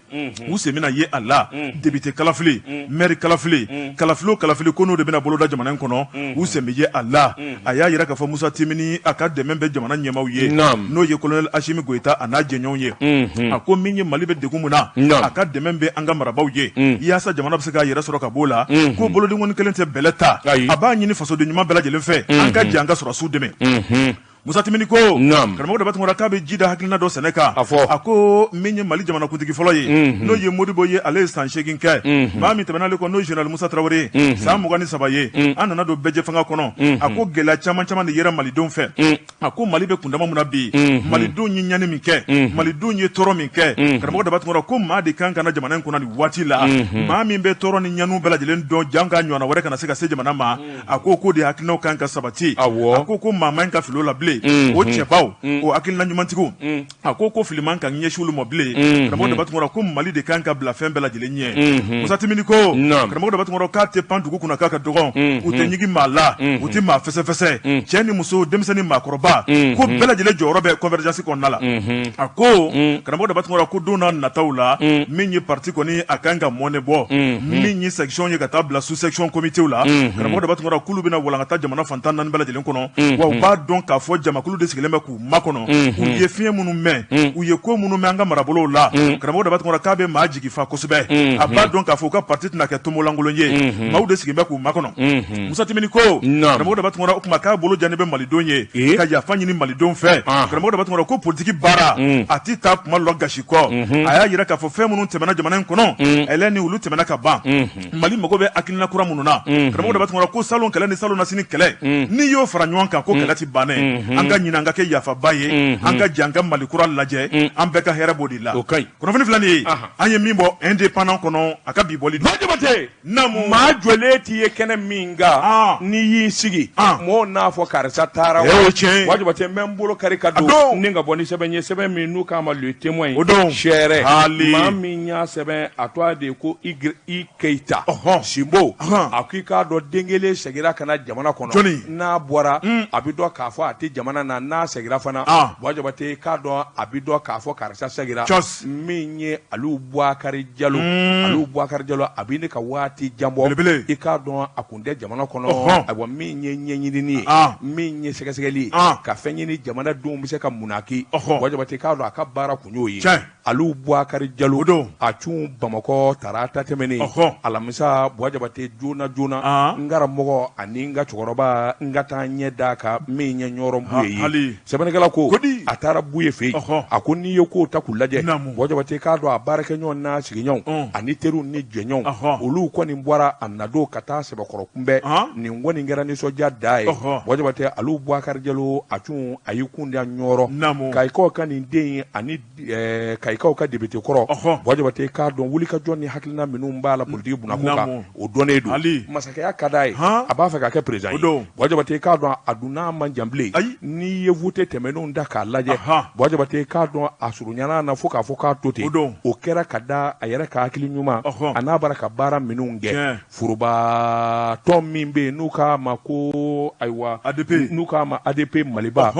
[SPEAKER 2] u sen bɛna ye a la, député kalafili, maire kalafili, kalafili o kalafili ko n'o de bɛna boloda jamana in kɔnɔ, u sen bɛ ye a la. A y'a yira k'a fɔ Musa Timini a ka dɛmɛ bɛ jamana ɲɛmaaw ye, n'o ye colonel Asimi Goyita a n'a jɛɲɔgɔnw ye. A ko min ye Mali bɛ degun mun na, a ka dɛmɛ bɛ an ka marabaaw ye, yaasa jamana bɛ se k'a yɛrɛ sɔrɔ ka b'o la. Ko bolodenkɔni kelen tɛ bɛlɛ ta. A b'a ɲini fasoden ɲuman bɛɛ lajɛlen fɛ, an ka jɛ an ka sɔrɔdasiw dɛmɛ. Musa Timini ko, karamɔgɔ Daba Tunkara, k'a bɛ ji da hakilina dɔ sɛnɛ kan. A ko min ye Mali jamanakuntigi fɔlɔ ye, n'o ye Modibo ye, ale ye san 8 kɛ. Maa min tɛmɛna ale kɔ, n'o ye général Musa Tarawele ye, san 23 ye. An nana don bɛɛjɛ fanga kɔnɔ. A ko gɛlɛya caman caman de yera malidenw fɛ. A ko Mali bɛ kundama mun na bi, malidenw ye ɲani min kɛ, malidenw ye tɔɔrɔ min kɛ. Karamɔgɔ Daba Tunkara ko maa de kan ka na jamana in kɔnɔ nin waati la, maa min bɛ tɔɔrɔ ni ɲaniw bɛɛ lajɛlen dɔn, jan ka ɲɔgɔnna wɛrɛ kana se ka se jamana ma. A ko k'o de hakilinaw kan ka sabati. A ko maa man ka fili o la bilen, o cɛbaw, o hakilina ɲumantigiw. A ko fili man ka ɲɛsin olu ma bilen. Karamɔgɔ Daba Tunkara ko Mali de kan ka bila fɛn bɛɛ lajɛlen ɲɛ. Musa Timini ko, karamɔgɔ Daba Tunkara, k'a tɛ pan dugu kunna k'a ka dɔgɔn, u tɛ ɲigin maa la, u tɛ maa fɛsɛfɛsɛ, cɛ ni muso, denmisɛnnin, maakɔrɔba, ko bɛɛ lajɛlen jɔyɔrɔ bɛ Convergence kɔnɔna la. A ko karamɔgɔ Daba Tunkara ko don n'a nataw la, min ye parti kɔni a kan ka mɔnɛ bɔ, min ye section ye ka taa bila sous section comité la, karamɔgɔ Daba Tunkara, k'olu bɛna walankata jamana fantan naani bɛɛ lajɛlen kɔnɔ. Wa u b'a dɔn k'a fɔ jamakulu de sigilen bɛ k'u makɔnɔ. U ye fiɲɛ minnu mɛn, u ye ko minnu mɛn an ka marabolow la, karamɔgɔ Daba Tunkara, k'a bɛ maa jigi fa kosɛbɛ. A b'a dɔn k'a fɔ u ka parti tɛna kɛ tomolankolon ye, maaw de sigilen bɛ k'u makɔnɔ. Musa Timini ko, karamɔgɔ Daba Tunkara, o tuma k'a bolo jani bɛ malidenw ye ka yafa ɲini malidenw fɛ. Karamɔgɔ Daba Tunkara ko politiki baara a tɛ taa kuma lɔ gasi kɔ. A y'a yira k'a fɔ fɛn minnu tɛmɛna jamana in kɔnɔ, ɛlɛ ni olu tɛmɛna ka ban, Mali mago bɛ hakilina kura minnu na. Karamɔgɔ Daba Tunkara ko salon kɛlɛ ni salon na sini kɛlɛ, n'i y'o fara ɲɔgɔn kan, ko kɛlɛ ti ban dɛ. An ka ɲini an ka kɛ yafaba ye, an ka jɛ an ka Mali kura lajɛ, an bɛɛ ka hɛrɛ b'o de la. Kunnafoni filɛ nin ye, an ye min bɔ Indépendant kɔnɔ, a ka bi bɔli don.
[SPEAKER 1] Jabate,
[SPEAKER 2] Naamu.
[SPEAKER 1] Maa jɔlen t'i ye kɛnɛ min kan, n'i y'i sigi, mɔgɔw n'a fɔ karisa taara.
[SPEAKER 2] O ye tiɲɛ ye.
[SPEAKER 1] Buwa Jabate, n bɛ n bolo kari ka don ni ka bɔ ni sɛbɛn ye, sɛbɛn min n'u k'a ma Le Témoin.
[SPEAKER 2] O don.
[SPEAKER 1] Sɛrɛ.
[SPEAKER 2] Hali.
[SPEAKER 1] Maa min y'a sɛbɛn, a tɔgɔ de ye ko I Keyita Sinbo. A ko i k'a dɔn den kelen seginna ka na jamana kɔnɔ.
[SPEAKER 2] Jɔnni?
[SPEAKER 1] N'a bɔra, a bɛ dɔn k'a fɔ a tɛ jamana na. N'a seginna fana, Buwa Jabate, i k'a dɔn a bɛ dɔn k'a fɔ karisa seginna. Min ye Aliyu Bubakari Jalo, Aliyu Bubakari Jalo, a bɛ ne ka waati jan bɔ.
[SPEAKER 2] Belebele.
[SPEAKER 1] I k'a dɔn a kun tɛ jamana kɔnɔ. Ayiwa, min ye ɲɛɲinini ye, min ye sɛgɛsɛgɛli ye, ka fɛn ɲini jamanadenw bɛ se ka munaki. Buwa Jabate, i k'a dɔn a ka baara kun y'o ye. Aliyu Bubakari Jalo, a cun Bamakɔ tarata tɛmɛnen, alamisa, Buwa Jabate, joona joona, n karamɔgɔ ani n ka cɛkɔrɔba, n ka taa ɲɛ d'a kan min ye Ɲɔrɔ. Buye ye. Sɛbɛnnikɛla ko a taara Buye fɛ yen, a ko n'i ye kow ta k'u lajɛ, Buwa Jabate k'a dɔn a baarakɛɲɔgɔn n'a sigiɲɔgɔnw ani teriw ni jɛɲɔgɔnw, olu kɔni bɔra a nadon ka taa sɛbɛkɔrɔ kunbɛn. Nin kɔni kɛra nisɔndiya dan ye. Buwa Jabate Alu Bubakari Jalo a tun a y'i kun da Ɲɔrɔ Kayikaw ka nin den in ani Kayikaw ka député kɔrɔ. Buwa Jabate k'a dɔn wulikajɔ ni hakilina minnu b'a la politiki bunako kan, o dɔnnen don. Masakɛya ka d'a ye, a b'a fɛ ka kɛ président ye. Buwa Jabate k'a dɔn a dun n'a man jan bilen. N'i ye vote tɛmɛnenw da k'a lajɛ, Buwa Jabate k'a dɔn a surunyana na fo k'a fɔ k'a to ten. O kɛra ka da a yɛrɛ ka hakili ɲuman a n'a bara ka baara minnu kɛ. Foroba tɔn min bɛ yen n'u k'a ma ko ayiwa
[SPEAKER 2] ADP,
[SPEAKER 1] n'u k'a ma ADP Maliba,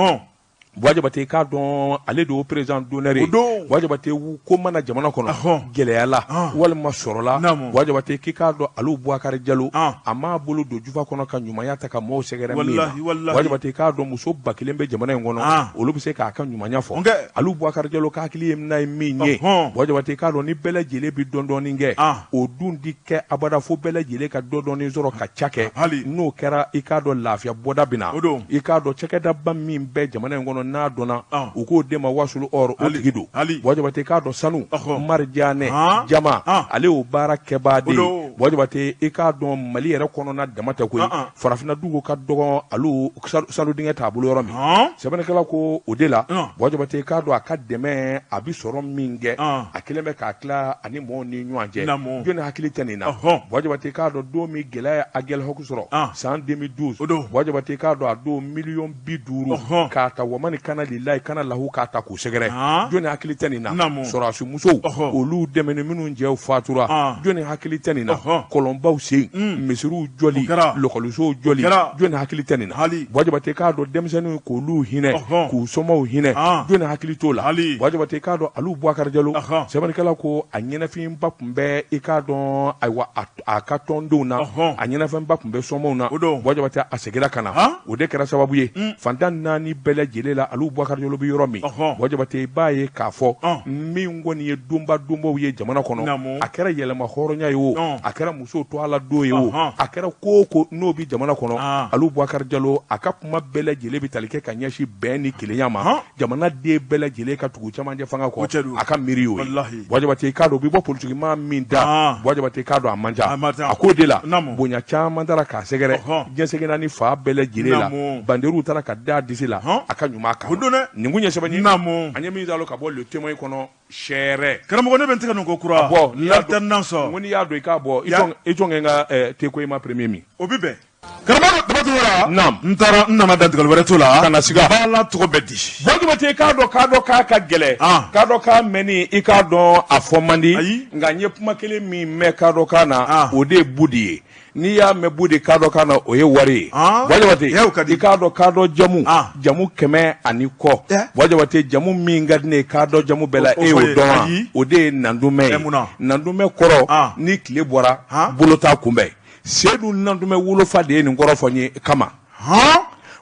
[SPEAKER 1] Buwa Jabate k'a dɔn ale de y'o président d'honneur ye. Buwa Jabate ko mana jamana kɔnɔ gɛlɛya la walima sɔrɔ la, Buwa Jabate k'i k'a dɔn Alu Bubakari Jalo a m'a bolo don jufa kɔnɔ ka ɲumanya ta ka maaw sɛgɛrɛ min na. Buwa Jabate k'a dɔn muso 1000 bɛ jamana in kɔnɔ, olu bɛ se k'a ka ɲumanya fɔ. Alu Bubakari Jalo ka hakili ye n'a ye min ye, Buwa Jabate k'a dɔn ni bɛɛ lajɛlen bɛ dɔɔnin kɛ, o dun di kɛ abada fo bɛɛ lajɛlen ka dɔ dɔɔnin sɔrɔ ka ca kɛ. N'o kɛra, i k'a dɔn lafiya bɔda bɛ na. I k'a dɔn cakɛdaba min bɛ jamana in kɔnɔ n'a dɔnna u k'o de ma Wasulu or, o tigi don. Buwa Jabate k'a dɔn sanu marijanɛ jama, ale y'o baara kɛbaa de ye. Buwa Jabate i k'a dɔn Mali yɛrɛ kɔnɔna dama tɛ koyi, farafinna dugu ka dɔgɔn alu sanu dingɛ t'a bolo yɔrɔ min. Sɛbɛnnikɛla ko o de la, Buwa Jabate k'a dɔn a ka dɛmɛ a bɛ sɔrɔ min kɛ, a kɛlen bɛ k'a tila ani mɔgɔw ni ɲɔgɔn cɛ. Jɔnni hakili tɛ nin na? Buwa Jabate k'a dɔn don min gɛlɛya ye Aguelhok sɔrɔ san 2012, Buwa Jabate k'a dɔn a don 50 millions k'a ta wamani kana lilayi kana lahu k'a ta k'u sɛgɛrɛ. Jɔnni hakili tɛ nin na? Sɔrɔdasi musow olu dɛmɛni minnu cɛw fatura, jɔnni hakili tɛ nin na? Kɔlɔnbaw sen, misiriw jɔli, lɔkɔlisow jɔli, jɔnni hakili tɛ nin na? Buwa Jabate k'a dɔn denmisɛnninw k'olu hinɛ, k'u somaw hinɛ, jɔnni hakili t'o la? Buwa Jabate k'a dɔn Alu Bubakari Jalo, sɛbɛnnikɛla ko a ɲɛnɛfinba tun bɛ i k'a dɔn ayiwa a ka tɔndenw na, a ɲɛnafɛnba tun bɛ somaw na. Buwa Jabate a seginna ka na, o de kɛra sababu ye fantan naani bɛɛ lajɛlen la Alu Bubakari Jalo bɛ yɔrɔ min. Buwa Jabate i b'a ye k'a fɔ min kɔni ye donba donbaw ye jamana kɔnɔ, a kɛra yɛlɛma hɔrɔnya ye o, a kɛra musow tɔgɔ la don ye o, a kɛra ko o ko n'o bɛ jamana kɔnɔ, Alu Bubakari Jalo a ka kuma bɛɛ lajɛlen bɛ tali kɛ ka ɲɛsin bɛn ni kelenya ma, jamanaden bɛɛ lajɛlen ka tugu camancɛ fanga kɔ, a ka miiri y'o ye. Buwa Jabate i k'a dɔn o bɛ bɔ politikimaa min da, Buwa Jabate i k'a dɔn a man ca. A k'o de la bonya caman taara k'a sɛgɛrɛ diɲɛ seleke naani fan bɛɛ lajɛlen la, banderiw taara ka da disi la a ka ɲuman kan. Nin kun ye sɛbɛn ye an ye min zalo ka bɔ Le Témoin kɔnɔ. Sɛrɛ
[SPEAKER 2] karamɔgɔ ne bɛ n tɛgɛ ko kura
[SPEAKER 1] bɔ l'alternance ko n'i y'a don i k'a bɔ i jɔn kɛ n ka te ko i ma premier min
[SPEAKER 2] o bɛ bɛn karamɔgɔ Daba Tunkara.
[SPEAKER 1] Naam.
[SPEAKER 2] N taara n nana dantigɛli wɛrɛ t'o la
[SPEAKER 1] ka na siga
[SPEAKER 2] baala tɔgɔ bɛ di.
[SPEAKER 1] Buwa Jabate k'a dɔn k'a dɔn k'a ka gɛlɛn k'a dɔn k'a mɛnni i k'a dɔn a fɔ man di.
[SPEAKER 2] Ayi.
[SPEAKER 1] Nka n ye kuma kelen min mɛn k'a dɔn k'a na, o de ye budi ye. N'i y'a mɛn budi k'a dɔn k'a na, o ye wari ye. Buwa Jabate i k'a dɔn k'a dɔn jamu jamu 100 ani kɔ. Buwa Jabate jamu min ka di ne ye k'a dɔn jamu bɛɛ la, e y'o dɔn wa? O de ye Nandumɛ ye. Nandumɛ kɔrɔ ni tile bɔra bolo t'a kunbɛn. Sedu Nandumɛ wolofa de ye nin kɔrɔ fɔ n ye kama.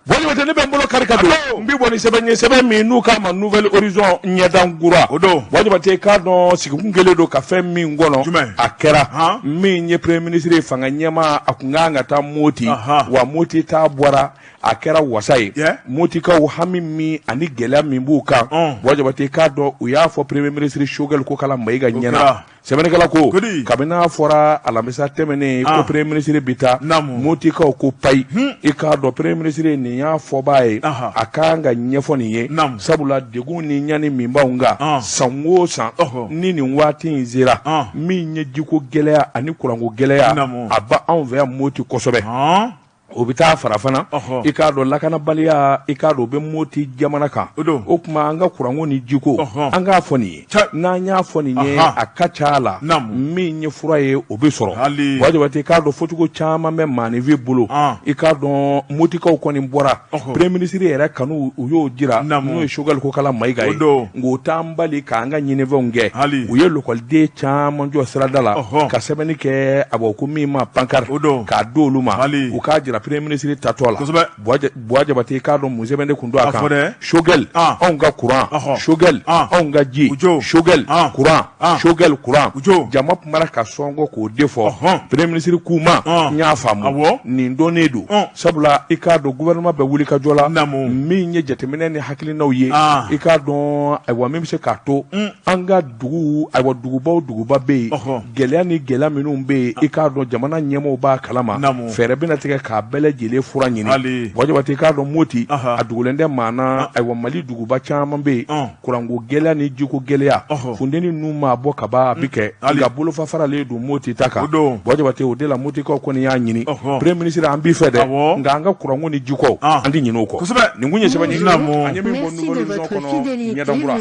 [SPEAKER 1] Buwa Jabate ne bɛ n bolo kari ka don n bɛ bɔ ni sɛbɛn ye, sɛbɛn min n'u k'a ma Nouvel Horizon ɲɛdan kura.
[SPEAKER 2] O don.
[SPEAKER 1] Buwa Jabate k'a dɔn sigikun kɛlen don ka fɛn min kɔnɔ.
[SPEAKER 2] Jumɛn?
[SPEAKER 1] A kɛra min ye premier ministre ye, fanga ɲɛmaa, a kun kan ka taa Moti. Wa Moti ta bɔra, a kɛra wasa ye. Motikaw hami min ani gɛlɛya min b'u kan. Buwa Jabate k'a dɔn u y'a fɔ premier ministre Choguel Kokala Mayiga ɲɛna. Sɛbɛnnikɛla ko kabini n'a fɔra alamisa tɛmɛnen ko premier ministre bɛ taa, Motikaw ko payi. I k'a dɔn premier ministre nin y'a fɔbaa ye, a ka kan ka ɲɛfɔ nin ye, sabula degun ni ɲani min b'anw kan san o san ni nin waati in sera, min ye jiko gɛlɛya ani kuranko gɛlɛya, a b'anw fɛ yan Moti kosɛbɛ. O bɛ taa fara fana, i k'a dɔn lakanabaliya, i k'a dɔn o bɛ Moti jamana kan. O tuma an ka kuranko ni jiko, an k'a fɔ nin ye. N'an y'a fɔ nin ye, a ka ca la min ye fura ye, o bɛ sɔrɔ. Buwa Jabate k'a dɔn fɔcogo caman bɛ maaninfin bolo. I k'a dɔn Motikaw kɔni bɔra, premier ministre yɛrɛ kanu u y'o jira, n'o ye Choguel Kokala Mayiga ye. Nka o t'an bali k'an ka ɲinifɛnw kɛ. U ye lɔkɔliden caman jɔ sirada la ka sɛbɛnni kɛ, a bɔ ko min ma pancarte, k'a di olu ma, u k'a jira premier ministre tatɔ la Buwa Jabate i k'a dɔn mun sɛbɛn de tun don a kan Choguel anw ka courant Choguel anw ka ji Choguel courant Choguel courant jama kumara ka sɔngɔ k'o de fɔ premier ministre k'u ma n y'a faamu nin donnen don sabula i k'a dɔn gouvernement bɛ wuli ka jɔ la min ye jateminɛ ni hakilinaw ye i k'a dɔn ayiwa min bɛ se k'a to an ka dugu ayiwa dugubaw duguba bɛ yen gɛlɛya ni gɛlɛya minnu bɛ yen i k'a dɔn jamana ɲɛmɔgɔw b'a kalama fɛɛrɛ bɛna tigɛ k'a bɛɛ lajɛlen fura ɲini Buwa Jabate i k'a dɔn Moti a dogolen tɛ maa na ayiwa Mali duguba caman bɛ yen kuranko gɛlɛya ni jiko gɛlɛya funteni ninnu maa bɔ kaba a bɛ kɛ nka bolofa faralen don Moti ta kan Buwa Jabate o de la Motikaw kɔni y'a ɲini premier ministre an b'i fɛ dɛ nka an ka kuranko ni jiko an tɛ ɲinɛ o kɔ nin kun ye sɛbɛn ye an ye min bɔ Nouvel Horizon kɔnɔ ɲɛdankura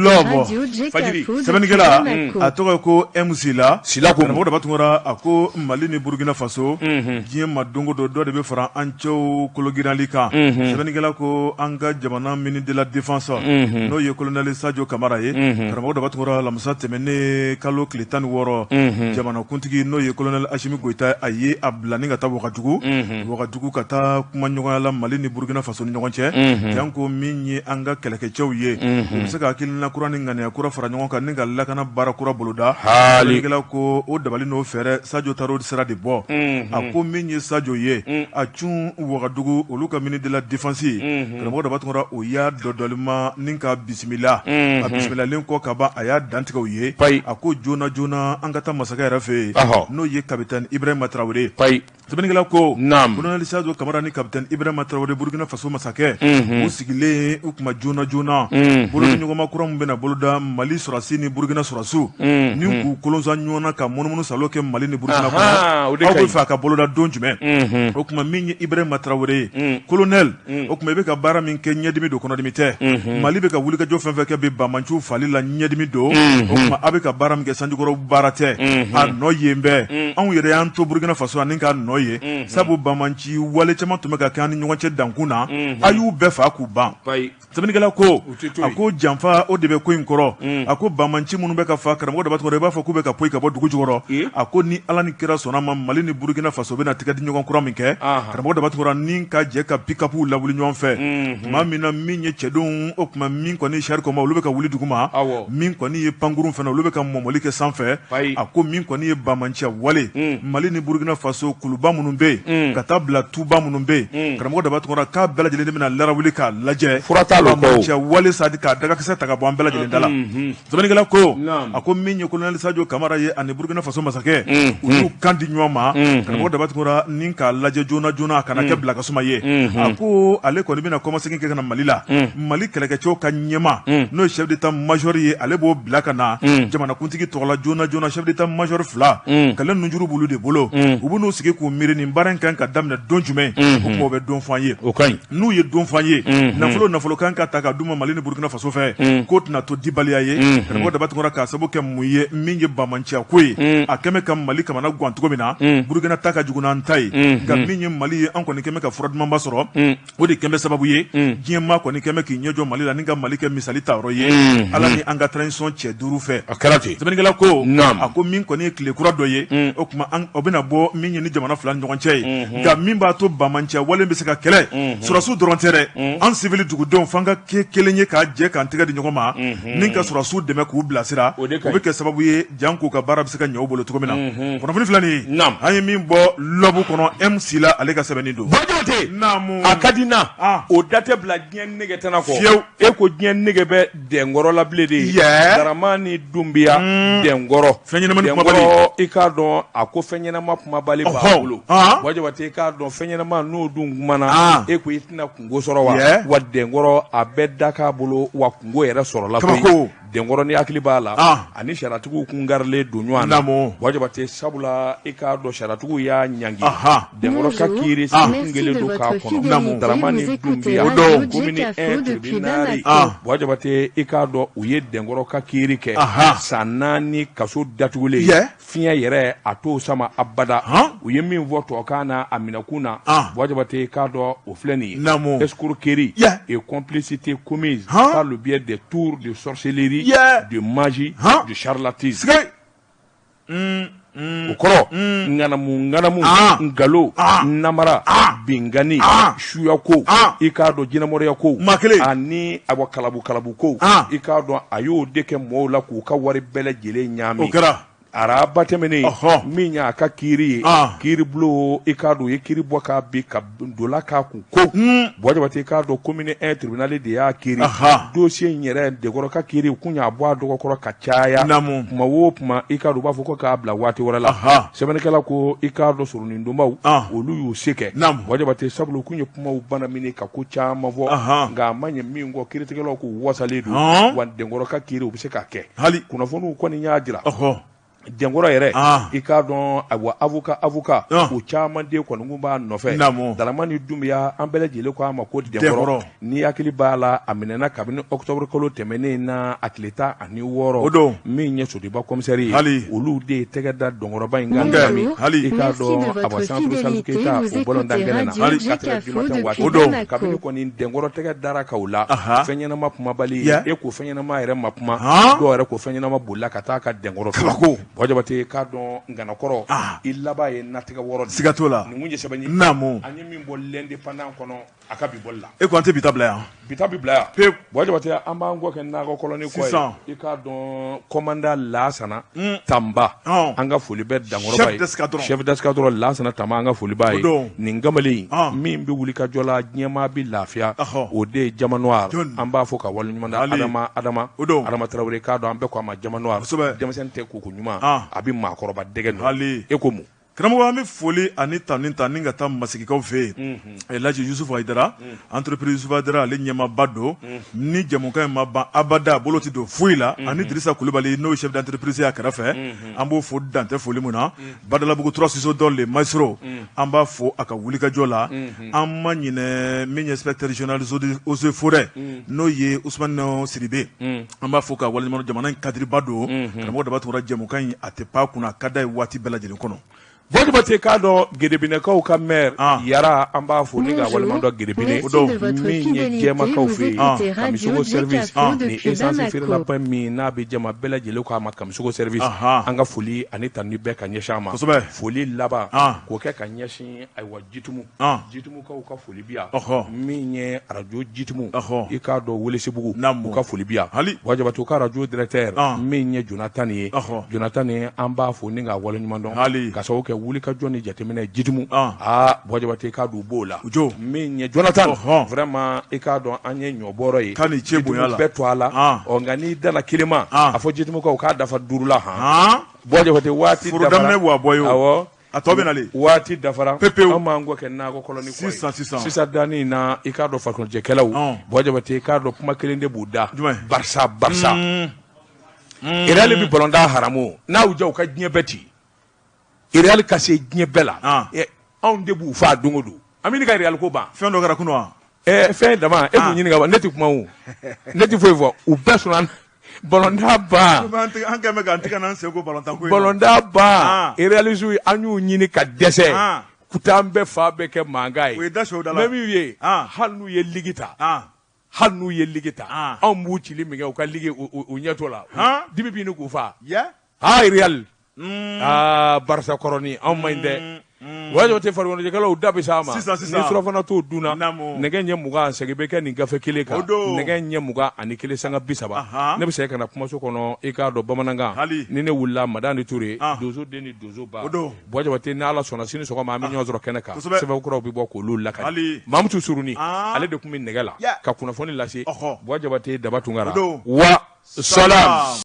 [SPEAKER 2] lɔbɔ fajiri sɛbɛnnikɛla a tɔgɔ ko M Sila
[SPEAKER 1] Sila
[SPEAKER 2] ko karamɔgɔ Daba Tunkara a ko Mali ni Burukina Faso diɲɛ ma don o don dɔ de bɛ fara an cɛw kologirali kan sɛbɛnnikɛla ko an ka jamana ministre de la défense n'o ye colonel Sajo Kamara ye karamɔgɔ Daba Tunkara alamisa tɛmɛnen kalo tile 16 jamanakuntigi n'o ye colonel Asimi Goyita a ye a bila ni ka taa Wagadugu Wagadugu ka taa kuma ɲɔgɔnya la Mali ni Burukina Faso ni ɲɔgɔn cɛ janko min ye an ka kɛlɛkɛcɛw ye u bɛ se ka hakilina kura ni ŋaniya kura fara ɲɔgɔn kan ni ka lakana baara kura boloda sɛbɛnnikɛla ko o dabali n'o fɛɛrɛ Sajo taar'o sira de bɔ a ko min ye Sajo ye a cun Wagadugu olu ka ministre de la défense karamɔgɔ Daba Tunkara o y'a dɔdɔlima ni ka bisimila a bisimilalen kɔ ka ban a y'a dantigɛ u ye a ko joona joona an ka taa masakɛ yɛrɛ fɛ yen n'o ye capitaine Ibrahima Traoré Sɛbɛnnikɛla ko colonel Sajo Kamara ni capitaine Ibrahima Traoré Burukina Faso masakɛ u sigilen u kuma joona joona bolodiɲɔgɔnma kura min bɛna boloda Mali sɔrɔdasi ni Burukina sɔrɔdasiw ni k'u kolonsa ɲɔgɔn na ka munumunu salo kɛ Mali ni Burukina kɔnɔ aw bɛ fɛ a ka boloda don jumɛn o tuma min ye Ibrahima Traoré ye colonel o tuma i bɛ ka baara min kɛ ɲɛdimi don kɔnɔdimi tɛ Mali bɛ ka wulikajɔ fɛn fɛn kɛ bi banbaanciw faali la ɲɛdimi don o tuma a bɛ ka baara min kɛ sanjikɔrɔ baara tɛ a nɔ yen bɛɛ anw yɛrɛ y'an to Burukina Faso ani k'a nɔ ye sabu banbaanci wale caman tun bɛ ka kɛ an ni ɲɔgɔn cɛ dankun na a y'u bɛɛ faa k'u ban sɛbɛnnikɛla ko a ko janfa o de bɛ ko in kɔrɔ a ko banbaanci minnu bɛ ka faa karamɔgɔ Daba Tunkara i b'a fɔ k'u bɛ ka poyi ka bɔ dugu jukɔrɔ a ko ni Ala ni kira sɔnna ma Mali ni Burukina Faso bɛna tɛgɛ di ɲɔgɔn kura min kɛ karamɔgɔ Daba Tunkara ni ka jɛ ka pick-upw lawuli ɲɔgɔn fɛ tuma min na min ye cɛdenw o tuma min kɔni char combat olu bɛ ka wuli duguma min kɔni ye pankurun fana olu bɛ ka mɔmɔli kɛ sanfɛ a ko min kɔni ye banbaanciya wale Mali ni Burukina Faso kuluba minnu bɛ yen ka taa bila tuba minnu bɛ yen karamɔgɔ Daba Tunkara k'a bɛɛ lajɛlen de bɛna larawuli k'a lajɛ banbaanciya wale sa k'a dagakisɛ ta ka bɔ an bɛɛ lajɛlen da la sɛbɛnnikɛla ko a ko min ye colonel Sajo Kamara ye ani Burukina Faso masakɛ u y'u kan di ɲɔgɔn ma karamɔgɔ Daba Tunkara ni k'a lajɛ joona joona a kana kɛ bila ka suma ye a ko ale kɔni bɛna kɔmasegin kɛ ka na Mali la Mali kɛlɛkɛcɛw ka ɲɛmaa n'o ye chef d'état major ye ale b'o bila ka na jamanakuntigi tɔgɔ la joona joona chef d'état major fila kɛlɛ nunjuru b'olu de bolo u bɛn'u sigi k'u miiri nin baara in kan ka daminɛ don jumɛn o tuma o bɛ don fɔ an ye n'u ye don fɔ an ye nafolo nafolo kan ka ta ka d'u ma Mali ni Burukina Faso fɛ k'o tɛna to dibaliya ye karamɔgɔ Daba Tunkara k'a sababu kɛ mun ye min ye banbaanciya ko ye a kɛmɛ ka Mali kamana gan cogo min na Burukina ta ka jugu n'an ta ye nka min ye Mali ye an kɔni kɛmɛ ka fura dumanba sɔrɔ o de kɛmɛ sababu ye diɲɛ maa kɔni kɛmɛ k'i ɲɛ jɔ Mali la ni ka Mali kɛ misali ta yɔrɔ ye Ala ni an ka transition cɛ duuru fɛ
[SPEAKER 1] a kɛra ten
[SPEAKER 2] sɛbɛnnikɛla ko a ko min kɔni ye tile kura dɔ ye o tuma o bɛna bɔ min ye ni jamana fila ni ɲɔgɔn cɛ ye nka min b'a to banbaanciya wale bɛ se ka kɛlɛ sɔrɔdasiw dɔrɔn tɛ dɛ an civil dugudenw f'an ka kɛ kelen ye k'a jɛ k'an tɛgɛ di ɲɔgɔn ma ni ka sɔrɔdasiw dɛmɛ k'u bilasira o bɛ kɛ sababu ye jan k'u ka baara bɛ se ka ɲɛ u bolo cogo min na kunnafoni filɛ nin ye an ye min bɔ L'Aube kɔnɔ M Sila ale ka sɛbɛnni don
[SPEAKER 1] a ka di na o da tɛ bila diɲɛ nege tɛna kɔ fiyewu e ko diɲɛ nege bɛ Dɛnkɔrɔ la bilen de ye Daramani Dunbiya Dɛnkɔrɔ
[SPEAKER 2] fɛn ɲɛnamani kumabali
[SPEAKER 1] i k'a dɔn a ko fɛn ɲɛnama kumabali b'a bolo Buwa Jabate i k'a dɔn fɛn ɲɛnama n'o dun kumana e ko i tɛna kunko sɔrɔ wa wa Dɛnkɔrɔ a bɛɛ da k'a bolo wa kunko yɛrɛ sɔrɔla koyi Dɛnkɔrɔ ni hakili b'a la ani sariyatigiw kun karilen don ɲɔgɔn na Buwa Jabate sabula i k'a dɔn sariyatigiw y'a ɲangi Dɛnkɔrɔ ka kiiri kun kelen don k'a kɔnɔ Daramani Dunbiya commune 1 tribunal Buwa Jabate i k'a dɔn u ye Dɛnkɔrɔ ka kiiri kɛ san 4 kaso datugulen fiɲɛ yɛrɛ a t'o sama abada u ye min fɔ tubabukan na a minɛkun na Buwa Jabate i k'a dɔn o filɛ nin ye escroquerie et complicité commise par le biais des tours de sorcellerie de magie de charlatanisme. o kɔrɔ ŋanamu ŋanamu nkalon namara binkanni suya ko i k'a dɔn jinɛmɔrɔya ko
[SPEAKER 2] maa kelen
[SPEAKER 1] ani awa kalabu kalabu ko i k'a dɔn a y'o de kɛ mɔgɔw la k'u ka wari bɛɛ lajɛlen ɲaami
[SPEAKER 2] o kɛra
[SPEAKER 1] araba tɛmɛnen min y'a ka kiiri ye kiiribulon i k'a dɔn u ye kiiri bɔ k'a bin ka dola k'a kun ko Buwa Jabate i k'a dɔn commune 1 tribunal de y'a kiiri dossier in yɛrɛ Denkɔrɔ ka kiiri u kun y'a bɔ a dɔgɔkɔrɔ ka caya kuma o kuma i k'a dɔn u b'a fɔ ko k'a bila waati wɛrɛ la sɛbɛnnikɛla ko i k'a dɔn soronadonbaw olu y'u se kɛ Buwa Jabate sabula u kun ye kumaw banamini ka ko caman fɔ nka a ma ɲɛ min kɔ kiiritigɛlaw k'u wasalen don wa Denkɔrɔ ka kiiri u bɛ se k'a kɛ
[SPEAKER 2] hali
[SPEAKER 1] kunnafoniw kɔni y'a jira Denkɔrɔ yɛrɛ i k'a dɔn ayiwa avocat avocat o caman de kɔni kun b'a nɔfɛ Daramani Dunbiya an bɛɛ lajɛlen ko a ma ko Denkɔrɔ n'i hakili b'a la a minɛna kabini octobre kalo tɛmɛnen na a tile 16
[SPEAKER 2] o don
[SPEAKER 1] min ye Sotuba commissaire ye hali olu de ye tɛgɛ da Denkɔrɔba in kan hali i k'a dɔn awa centre Salif Keita o bɔlɔnda kɛnɛ na hali 4 heures du matin waati o don kabini kɔni Denkɔrɔ tɛgɛ dara ka o la fɛn ɲɛnama kumabali e ko fɛn ɲɛnama yɛrɛ ma kuma dɔw yɛrɛ ko fɛn ɲɛnama bolila ka taa ka Denkɔrɔ
[SPEAKER 2] kabako
[SPEAKER 1] Buwa Jabate k'a dɔn nganakɔrɔ i laban ye natigɛ wɔrɔ
[SPEAKER 2] siga t'o la
[SPEAKER 1] nin kun ye sɛbɛn ye
[SPEAKER 2] naamu
[SPEAKER 1] an ye min bɔ l'Indépendant kɔnɔ a ka bi bɔli la
[SPEAKER 2] e ko an tɛ bi ta bila yan
[SPEAKER 1] bi ta bi bila yan
[SPEAKER 2] pewu
[SPEAKER 1] Buwa Jabate an b'an kɔ kɛ nakɔ kɔlɔni kɔ ye i k'a dɔn commandant Lasana Tanba an ka foli bɛ Dankɔrɔba ye chef d'escadron Lasana Tanba an ka foli b'a ye nin kamalen min bɛ wuli ka jɔ la diɲɛmaa bɛ lafiya o de ye Diamant Noir an b'a fɔ ka waleɲuman dɔn Adama Adama Adama Tarawele k'a dɔn an bɛɛ ko a ma Diamant Noir denmisɛnnin tɛ koko ɲuman a bɛ maakɔrɔba dɛgɛ nɔ e ko mun
[SPEAKER 2] Karamɔgɔ an bɛ foli ani tanuni ta ni ka taa Masigikaw fɛ yen Elhaji Yusufu Hayidara entreprise Yusufu Hayidara ale ɲɛmaaba don ni jɛmukan in ma ban abada bolo tɛ don foyi la ani Dirisa Kulubali n'o ye chef d'entreprise y'a kɛrɛfɛ an b'o fo dan tɛ foli min na Badalabugu 3 Ciseaux d'or le maestro an b'a fo a ka wulikajɔ la an ma ɲinɛ min ye inspecteur général eaux et forêts n'o ye Usumani Sidibe an b'a fo ka waleɲuman dɔn jamana in cadre ba don karamɔgɔ Daba Tunkara jɛmukan in a tɛ pan kunna a ka d'a ye waati bɛɛ lajɛlen kɔnɔ
[SPEAKER 1] Buwa Jabate k'a dɔn Gedebinɛkaw ka maire Yara an b'a fo ni ka waleɲuman dɔn Gedebine min ye Jɛmakaw fɛ yen Kamisogo service ni essence feerelaba min n'a bɛ jama bɛɛ lajɛlen k'a ma Kamisogo service an ka foli ani tanuni bɛɛ ka ɲɛsin a ma foli laban k'o kɛ ka ɲɛsin ayiwa Jitumu Jitumukaw ka foli bi yan min ye arajo Jitumu i k'a dɔn Welesebugu u ka foli bi yan Buwa Jabate u ka arajo directeur min ye Jonathan ye Jonathan an b'a fo ni k'a waleɲuman dɔn ka sababu kɛ wulikajɔ ni jateminɛ Jitumu aa Buwa Jabate k'a dɔn u b'o la min ye Jonathan vraiment i k'a dɔn an ye ɲɔbɔrɔ ye bɛɛ to a la ɔ nka n'i danna kelen ma a fɔ Jitumukaw k'a dafa duuru la han Buwa Jabate waati
[SPEAKER 2] daminɛ
[SPEAKER 1] awɔ
[SPEAKER 2] A tɔ bɛ nalen
[SPEAKER 1] waati dafara
[SPEAKER 2] pepewu
[SPEAKER 1] an b'an kɔ kɛ nakɔ kɔlɔni
[SPEAKER 2] kɔ ye sisan sisan
[SPEAKER 1] sisan danni in na i k'a dɔn farikoloɲɛnajɛkɛlaw Buwa Jabate i k'a dɔn kuma kelen de b'u da
[SPEAKER 2] jumɛn
[SPEAKER 1] Barça Barça Real bɛ balontan haramu n'a y'u diya u ka diɲɛ bɛɛ ci Real ka se diɲɛ bɛɛ la anw de b'u faa don o don an bɛ ka Real ko ban
[SPEAKER 2] fɛn dɔ kɛra kunun wa
[SPEAKER 1] fɛn dama e b'u ɲininka wa ne tɛ kuma o ne tɛ foyi fɔ u bɛɛ sɔnna balontan ban
[SPEAKER 2] an kɛlen bɛ k'an tigɛ n'an sen ko balontan ko in
[SPEAKER 1] na balontan ban Realiste an y'u ɲini ka dɛsɛ ku taa an bɛɛ fa bɛɛ kɛ mankan ye
[SPEAKER 2] u ye da sɔrɔ da la
[SPEAKER 1] mais min ye hali n'u ye ligue ta hali n'u ye ligue ta anw b'u cili min kɛ u ka ligue u ɲɛ t'o la dimi b'i ni k'u fa aa Real aa Barça kɔrɔnin anw man ɲi dɛ Buwa Jabate farikoloɲɛnajɛkɛlaw da bɛ s'a ma
[SPEAKER 2] sisan
[SPEAKER 1] ni surafana t'o dunna nɛgɛ ɲɛ 20 segin bɛ kɛ nin gafe kelen kan nɛgɛ ɲɛ 21:30 ne bɛ segin ka na kumaso kɔnɔ i k'a dɔn bamanankan ni ne wulila Madani Ture donso den ni donso ba Buwa Jabate ni Ala sɔnna sini sɔgɔma an bɛ ɲɔgɔn sɔrɔ kɛnɛ kan sɛbɛn kuraw bɛ bɔ k'olu lakali Mamutu Suruni ale de tun bɛ nɛgɛ la ka kunnafoni lase Buwa Jabate Daba Tunkara wa salam.